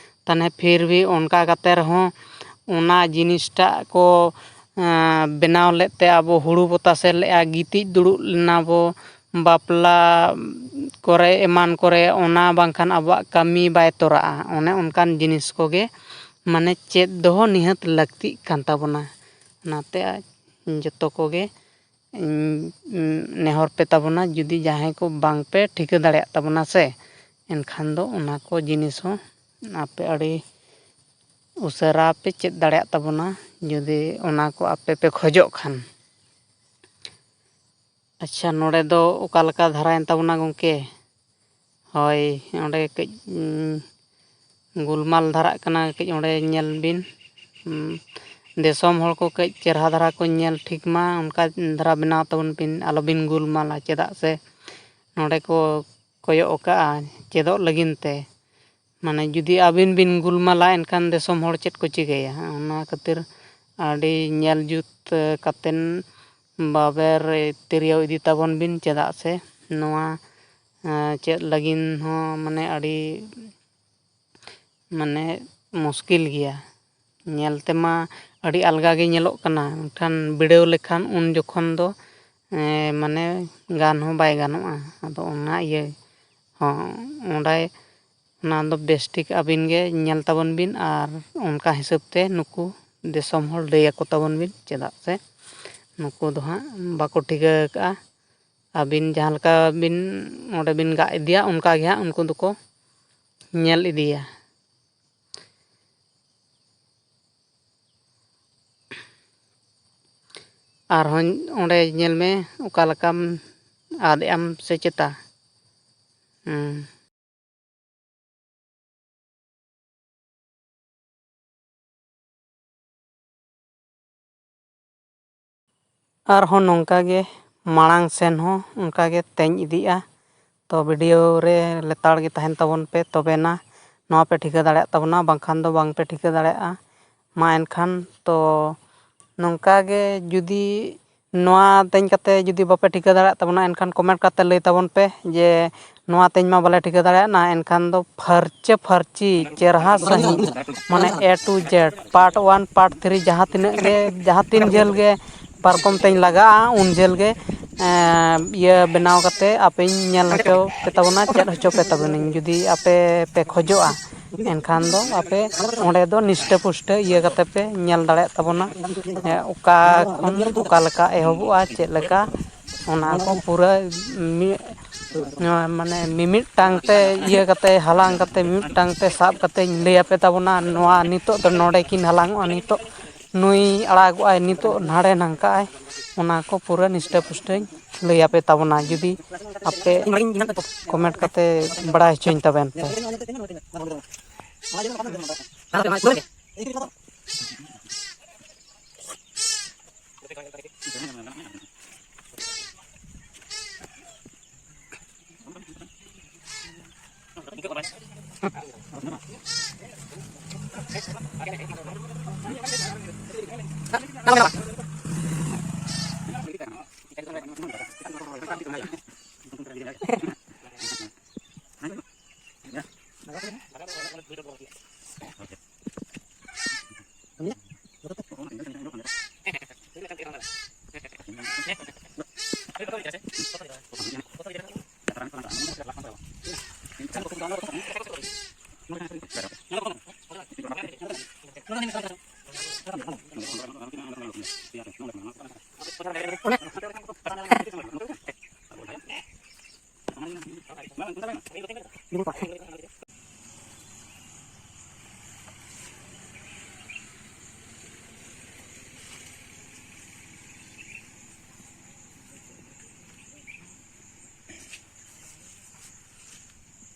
ᱛᱟᱦᱚᱞᱮ ᱯᱷᱤᱨ ᱵᱷᱤ ᱚᱱᱠᱟ ᱠᱟᱛᱮ ᱨᱮᱦᱚᱸ ᱚᱱᱟ ᱡᱤᱱᱤᱥᱴᱟᱜ ᱠᱚ ᱮᱸ, ᱵᱮᱱᱟᱣ ᱞᱮᱫ ᱛᱮ ᱟᱵᱚ ᱦᱩᱲᱩ ᱵᱚ ᱛᱟᱥᱮ ᱞᱮᱫᱼᱟ, ᱜᱤᱛᱤᱡ ᱫᱩᱲᱩᱵ ᱞᱮᱱᱟ ᱵᱚ, ᱵᱟᱯᱞᱟ ᱠᱚᱨᱮ ᱮᱢᱟᱱ ᱠᱚᱨᱮ ᱚᱱᱟ ᱵᱟᱝᱠᱷᱟᱱ ᱟᱵᱚᱣᱟᱜ ᱠᱟᱹᱢᱤ ᱵᱟᱭ ᱛᱚᱨᱟᱜᱼᱟ᱾ ᱚᱱᱮ ᱚᱱᱠᱟᱱ ᱡᱤᱱᱤᱥ ᱠᱚᱜᱮ ᱢᱟᱱᱮ ᱪᱮᱫ ᱫᱚᱦᱚ ᱱᱤᱦᱟᱹᱛ ᱞᱟᱹᱠᱛᱤᱜ ᱠᱟᱱ ᱛᱟᱵᱚᱱᱟ᱾ ᱚᱱᱟᱛᱮ ᱡᱚᱛᱚ ᱠᱚᱜᱮ ᱤᱧ, ᱤᱧ ᱱᱮᱦᱚᱨ ᱯᱮ ᱛᱟᱵᱚᱱᱟ, ᱡᱩᱫᱤ ᱡᱟᱦᱟᱸᱭ ᱠᱚ ᱵᱟᱝ ᱯᱮ ᱴᱷᱤᱠᱟᱹ ᱫᱟᱲᱮᱭᱟᱜ ᱛᱟᱵᱚᱱᱟ ᱥᱮ, ᱮᱱᱠᱷᱟᱱ ᱫᱚ ᱚᱱᱟ ᱠᱚ ᱡᱤᱱᱤᱥ ᱦᱚᱸ ᱟᱯᱮ ᱟᱹᱰᱤ ᱩᱥᱟᱹᱨᱟ ᱯᱮ ᱪᱮᱫ ᱫᱟᱲᱮᱭᱟᱜ ᱛᱟᱵᱚᱱᱟ, ᱡᱩᱫᱤ ᱚᱱᱟ ᱠᱚ ᱟᱯᱮ ᱯᱮ ᱠᱷᱚᱡᱚᱜ ᱠᱷᱟᱱ᱾ ᱟᱪᱪᱷᱟ, ᱱᱚᱰᱮ ᱫᱚ ᱚᱠᱟ ᱞᱮᱠᱟ ᱫᱷᱟᱨᱟᱭᱮᱱ ᱛᱟᱵᱚᱱᱟ ᱜᱚᱢᱠᱮ? ᱦᱳᱭ, ᱚᱸᱰᱮ ᱠᱟᱹᱡ, ᱩᱸ, ᱜᱳᱞᱢᱟᱞ ᱫᱷᱟᱨᱟᱜ ᱠᱟᱱᱟ, ᱠᱟᱹᱡ ᱚᱸᱰᱮ ᱧᱮᱞ ᱵᱤᱱ᱾ ᱩᱸ, ᱫᱤᱥᱚᱢ ᱦᱚᱲ ᱠᱚ ᱠᱟᱹᱡ ᱪᱮᱨᱦᱟ ᱫᱷᱟᱨᱟ ᱠᱚ ᱧᱮᱞ ᱴᱷᱤᱠ ᱢᱟ, ᱚᱱᱠᱟ ᱫᱷᱟᱨᱟ ᱵᱮᱱᱟᱣ ᱛᱟᱵᱚᱱ ᱵᱤᱱ, ᱟᱞᱚᱵᱤᱱ ᱜᱳᱞᱢᱟᱞᱟ, ᱪᱮᱫᱟᱜ ᱥᱮ ᱱᱚᱰᱮ ᱠᱚ ᱠᱚᱭᱚᱜ ᱟᱠᱟᱫᱼᱟ ᱪᱮᱫᱚᱜ ᱞᱟᱹᱜᱤᱫ ᱛᱮ᱾ ᱢᱟᱱᱮ ᱡᱩᱫᱤ ᱟᱹᱵᱤᱱ ᱵᱤᱱ ᱜᱩᱞᱢᱟᱞᱟ, ᱮᱱᱠᱷᱟᱱ ᱫᱤᱥᱚᱢ ᱦᱚᱲ ᱪᱮᱫ ᱠᱚ ᱪᱤᱠᱟᱹᱭᱟ? ᱚᱱᱟ ᱠᱷᱟᱹᱛᱤᱨ ᱟᱹᱰᱤ ᱧᱮᱞ ᱡᱩᱛ ᱠᱟᱛᱮᱱ ᱵᱟᱵᱮᱨ ᱛᱤᱨᱭᱟᱹᱣ ᱤᱫᱤ ᱛᱟᱵᱚᱱ ᱵᱤᱱ, ᱪᱮᱫᱟᱜ ᱥᱮ ᱱᱚᱣᱟ, ᱮᱸ, ᱪᱮᱫ ᱞᱟᱹᱜᱤᱫ ᱦᱚᱸ ᱢᱟᱱᱮ ᱟᱹᱰᱤ ᱢᱟᱱᱮ ᱢᱩᱥᱠᱤᱞ ᱜᱮᱭᱟ᱾ ᱧᱮᱞ ᱛᱮᱢᱟ ᱟᱹᱰᱤ ᱟᱞᱜᱟ ᱜᱮ ᱧᱮᱞᱚᱜ ᱠᱟᱱᱟ, ᱢᱮᱱᱠᱷᱟᱱ ᱵᱤᱰᱟᱹᱣ ᱞᱮᱠᱷᱟᱱ ᱩᱱ ᱡᱚᱠᱷᱚᱱ ᱫᱚ, ᱮᱸ, ᱢᱟᱱᱮ ᱜᱟᱱ ᱦᱚᱸ ᱵᱟᱭ ᱜᱟᱱᱚᱜᱼᱟ᱾ ᱟᱫᱚ ᱚᱱᱟ ᱤᱭᱟᱹ ᱦᱚᱸ ᱚᱸᱰᱮ ᱚᱱᱟ ᱫᱚ ᱵᱮᱥ ᱴᱷᱤᱠ ᱟᱹᱵᱤᱱ ᱜᱮ ᱧᱮᱞ ᱛᱟᱵᱚᱱ ᱵᱤᱱ ᱟᱨ ᱚᱱᱠᱟ ᱦᱤᱥᱟᱹᱵ ᱛᱮ ᱱᱩᱠᱩ ᱫᱤᱥᱚᱢ ᱦᱚᱲ ᱞᱟᱹᱭ ᱟᱠᱚ ᱛᱟᱵᱚᱱ ᱵᱤᱱ, ᱪᱮᱫᱟᱜ ᱥᱮ ᱱᱩᱠᱩ ᱫᱚ ᱦᱟᱸᱜ ᱵᱟᱠᱚ ᱴᱷᱤᱠᱟᱹ ᱟᱠᱟᱫᱼᱟ᱾ ᱟᱹᱵᱤᱱ ᱡᱟᱦᱟᱸ ᱞᱮᱠᱟ ᱵᱤᱱ ᱚᱸᱰᱮ ᱵᱤᱱ ᱜᱟᱜ ᱤᱫᱤᱭᱟ, ᱚᱱᱠᱟ ᱜᱮ ᱦᱟᱸᱜ ᱩᱱᱠᱩ ᱫᱚᱠᱚ ᱧᱮᱞ ᱤᱫᱤᱭᱟ᱾ ᱟᱨᱦᱚᱸ ᱚᱸᱰᱮ ᱧᱮᱞ ᱢᱮ, ᱚᱠᱟ ᱞᱮᱠᱟᱢ ᱟᱫᱮᱜ ᱟᱢ ᱥᱮ ᱪᱮᱛᱟ? ᱦᱩᱸ᱾ ᱟᱨᱦᱚᱸ ᱱᱚᱝᱠᱟ ᱜᱮ ᱢᱟᱲᱟᱝ ᱥᱮᱱ ᱦᱚᱸ ᱚᱱᱠᱟ ᱜᱮ ᱛᱮᱧ ᱤᱫᱤᱜᱼᱟ᱾ ᱛᱚ video ᱨᱮ ᱞᱮᱛᱟᱲ ᱜᱮ ᱛᱟᱦᱮᱱ ᱛᱟᱵᱚᱱ ᱯᱮ, ᱛᱚᱵᱮᱱᱟ ᱱᱚᱣᱟ ᱯᱮ ᱴᱷᱤᱠᱟᱹ ᱫᱟᱲᱮᱭᱟᱜ ᱛᱟᱵᱚᱱᱟ, ᱵᱟᱝᱠᱷᱟᱱ ᱫᱚ ᱵᱟᱝ ᱯᱮ ᱴᱷᱤᱠᱟᱹ ᱫᱟᱲᱮᱭᱟᱜᱼᱟ᱾ ᱢᱟ ᱮᱱᱠᱷᱟᱱ ᱛᱚ ᱱᱚᱝᱠᱟ ᱜᱮ ᱡᱩᱫᱤ ᱱᱚᱣᱟ ᱛᱮᱧ ᱠᱟᱛᱮ ᱡᱩᱫᱤ ᱵᱟᱯᱮ ᱴᱷᱤᱠᱟᱹ ᱫᱟᱲᱮᱭᱟᱜ ᱛᱟᱵᱚᱱᱟ, ᱮᱱᱠᱷᱟᱱ comment ᱠᱟᱛᱮ ᱞᱟᱹᱭ ᱛᱟᱵᱚᱱ ᱯᱮ ᱡᱮ ᱱᱚᱣᱟ ᱛᱮᱧ ᱢᱟ ᱵᱟᱞᱮ ᱴᱷᱤᱠᱟᱹ ᱫᱟᱲᱮᱭᱟᱜ ᱱᱟ᱾ ᱮᱱᱠᱷᱟᱱ ᱫᱚ ᱯᱷᱟᱨᱪᱟᱹ ᱯᱷᱟᱹᱨᱪᱤ ᱪᱮᱨᱦᱟ ᱥᱟᱺᱦᱤᱡ, ᱢᱟᱱᱮ A to Z, part one, part three, ᱡᱟᱦᱟᱸ ᱛᱤᱱᱟᱹᱜ ᱜᱮ, ᱡᱟᱦᱟᱸ ᱛᱤᱱ ᱡᱷᱟᱹᱞ ᱜᱮ ᱯᱟᱨᱠᱚᱢ ᱛᱮᱧ ᱞᱟᱜᱟᱜᱼᱟ, ᱩᱱ ᱡᱷᱟᱹᱞ ᱜᱮ, ᱮᱸ, ᱤᱭᱟᱹ ᱵᱮᱱᱟᱣ ᱠᱟᱛᱮ ᱟᱯᱮᱧ ᱧᱮᱞ ᱦᱚᱪᱚ ᱯᱮ ᱛᱟᱵᱚᱱᱟ, ᱪᱮᱫ ᱦᱚᱪᱚ ᱯᱮ ᱛᱟᱵᱚᱱᱟᱹᱧ, ᱡᱩᱫᱤ ᱟᱯᱮ ᱯᱮ ᱠᱷᱚᱡᱚᱜᱼᱟ᱾ ᱮᱱᱠᱷᱟᱱ ᱫᱚ ᱟᱯᱮ ᱚᱸᱰᱮ ᱫᱚ ᱱᱤᱥᱴᱟᱹ ᱯᱩᱥᱴᱟᱹ ᱤᱭᱟᱹ ᱠᱟᱛᱮ ᱯᱮ ᱧᱮᱞ ᱫᱟᱲᱮᱭᱟᱜ ᱛᱟᱵᱚᱱᱟ, ᱮᱸ, ᱚᱠᱟ ᱠᱷᱚᱱ ᱚᱠᱟ ᱞᱮᱠᱟ ᱮᱦᱚᱵᱚᱜᱼᱟ, ᱪᱮᱫ ᱞᱮᱠᱟ, ᱚᱱᱟ ᱠᱚ ᱯᱩᱨᱟᱹ ᱢᱤᱫ, ᱱᱚᱣᱟ ᱢᱟᱱᱮ ᱢᱤᱢᱤᱫᱴᱟᱝ ᱛᱮ ᱤᱭᱟᱹ ᱠᱟᱛᱮ, ᱦᱟᱞᱟᱝ ᱠᱟᱛᱮ, ᱢᱤᱢᱤᱫᱴᱟᱝ ᱛᱮ ᱥᱟᱵ ᱠᱟᱛᱮᱧ ᱞᱟᱹᱭ ᱟᱯᱮ ᱛᱟᱵᱚᱱᱟ, ᱱᱚᱣᱟ ᱱᱤᱛᱚᱜ ᱫᱚ ᱱᱚᱰᱮ ᱠᱤᱱ ᱦᱟᱞᱟᱝ ᱚᱜᱼᱟ, ᱱᱤᱛᱚᱜ ᱱᱩᱭ ᱟᱲᱟᱜᱚᱜᱼᱟᱭ, ᱱᱤᱛᱚᱜ ᱱᱟᱲᱮ ᱱᱟᱝᱠᱟᱜ ᱟᱭ, ᱚᱱᱟ ᱠᱚ ᱯᱩᱨᱟᱹ ᱱᱤᱥᱴᱟᱹ ᱯᱩᱥᱴᱟᱹᱧ ᱞᱟᱹᱭ ᱟᱯᱮ ᱛᱟᱵᱚᱱᱟ, ᱡᱩᱫᱤ ᱟᱯᱮ ᱠᱚᱢᱮᱱᱴ ᱠᱟᱛᱮ ᱵᱟᱲᱟᱭ ᱦᱚᱪᱚᱧ ᱛᱟᱵᱮᱱ ᱯᱮ᱾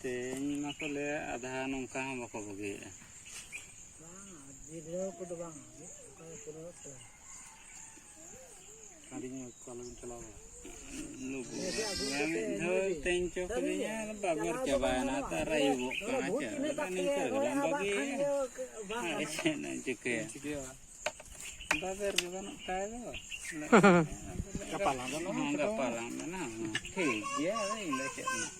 ᱛᱮᱦᱮᱧ ᱢᱟᱠᱚ ᱞᱟᱹᱭᱟ ᱟᱫᱷᱟ ᱱᱚᱝᱠᱟ ᱦᱚᱸ ᱵᱟᱠᱚ ᱵᱟᱹᱜᱤᱭᱮᱫᱼᱟ᱾ ᱵᱟᱝ, ᱡᱤᱨᱟᱹᱣ ᱠᱚᱫᱚ ᱵᱟᱝ, ᱚᱠᱟ ᱯᱩᱨᱟᱹ ᱛᱮ᱾ ᱟᱹᱰᱤ ᱧᱚᱜ ᱠᱚ ᱟᱞᱚᱵᱤᱱ ᱪᱟᱞᱟᱣ ᱵᱟᱲᱟᱜᱼᱟ᱾ ᱞᱩᱵᱩ ᱵᱟᱵᱟ ᱢᱤᱫ ᱫᱷᱟᱣ ᱛᱮᱧ ᱪᱚ ᱠᱟᱹᱫᱤᱧᱟ, ᱵᱟᱜᱚᱨ ᱪᱟᱵᱟᱭᱮᱱᱟ, ᱛᱟᱨ ᱟᱹᱭᱩᱵᱚᱜ ᱠᱟᱱᱟ᱾ ᱪᱮᱫ ᱞᱮᱠᱟ ᱱᱤᱝᱠᱟᱹ ᱜᱮᱞᱟᱝ ᱵᱟᱹᱜᱤᱭᱟ? ᱟᱨ ᱪᱮᱫ ᱮᱢ ᱪᱤᱠᱟᱹᱭᱟ? ᱵᱟᱵᱮᱨ ᱜᱮ ᱵᱟᱹᱱᱩᱜ ᱛᱟᱭ ᱫᱚ᱾ ᱜᱟᱯᱟ ᱞᱟᱝ ᱫᱚ ᱦᱚᱸ, ᱜᱟᱯᱟ ᱞᱟᱝ ᱢᱮᱱᱟ᱾ ᱦᱚᱸ, ᱴᱷᱤᱠ ᱜᱮᱭᱟ, ᱟᱫᱚ ᱤᱧ ᱫᱚ ᱪᱮᱫ ᱨᱮᱱᱟᱜ᱾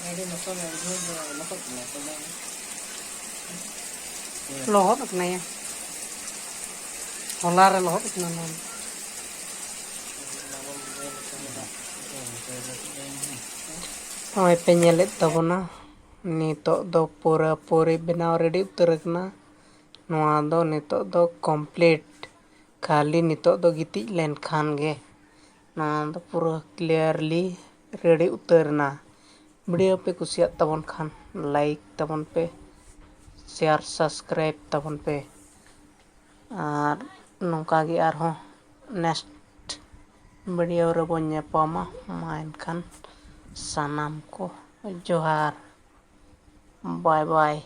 ᱟᱹᱰᱤ ᱱᱟᱯᱟᱭ ᱟᱹᱰᱤ ᱡᱳᱨ ᱞᱚᱦᱚᱫ ᱜᱮᱭᱟ ᱛᱚᱵᱮ᱾ ᱞᱚᱦᱚᱫ ᱟᱠᱟᱱᱟᱭᱟ, ᱦᱚᱞᱟ ᱨᱮ ᱞᱚᱦᱚᱫ ᱟᱠᱟᱱᱟ ᱱᱚᱣᱟ᱾ ᱱᱚᱜᱼᱚᱭ ᱯᱮ ᱧᱮᱞᱮᱫ ᱛᱟᱵᱚᱱᱟ, ᱱᱤᱛᱚᱜ ᱫᱚ ᱯᱩᱨᱟᱹ ᱯᱩᱨᱤ ᱵᱮᱱᱟᱣ ᱨᱮᱰᱤ ᱩᱛᱟᱹᱨ ᱟᱠᱟᱱᱟ᱾ ᱱᱚᱣᱟ ᱫᱚ ᱱᱤᱛᱚᱜ ᱫᱚ ᱠᱚᱢᱯᱞᱤᱴ, ᱠᱷᱟᱹᱞᱤ ᱱᱤᱛᱚᱜ ᱫᱚ ᱜᱤᱛᱤᱡ ᱞᱮᱱᱠᱷᱟᱱ ᱜᱮ ᱱᱚᱣᱟ ᱫᱚ ᱯᱩᱨᱟᱹ ᱠᱞᱤᱭᱟᱨᱞᱤ ᱨᱮᱰᱤ ᱩᱛᱟᱹᱨ ᱮᱱᱟ᱾ ᱵᱷᱤᱰᱤᱭᱳ ᱯᱮ ᱠᱩᱥᱤᱭᱟᱜ ᱛᱟᱵᱚᱱ ᱠᱷᱟᱱ ᱞᱟᱭᱤᱠ ᱛᱟᱵᱚᱱ ᱯᱮ, share, subscribe ᱛᱟᱵᱚᱱ ᱯᱮ᱾ ᱟᱨ ᱱᱚᱝᱠᱟ ᱜᱮ ᱟᱨᱦᱚᱸ next video ᱨᱮᱵᱚᱱ ᱧᱟᱯᱟᱢᱟ᱾ ᱢᱟ ᱮᱱᱠᱷᱟᱱ ᱥᱟᱱᱟᱢ ᱠᱚ ᱡᱚᱦᱟᱨ, bye bye᱾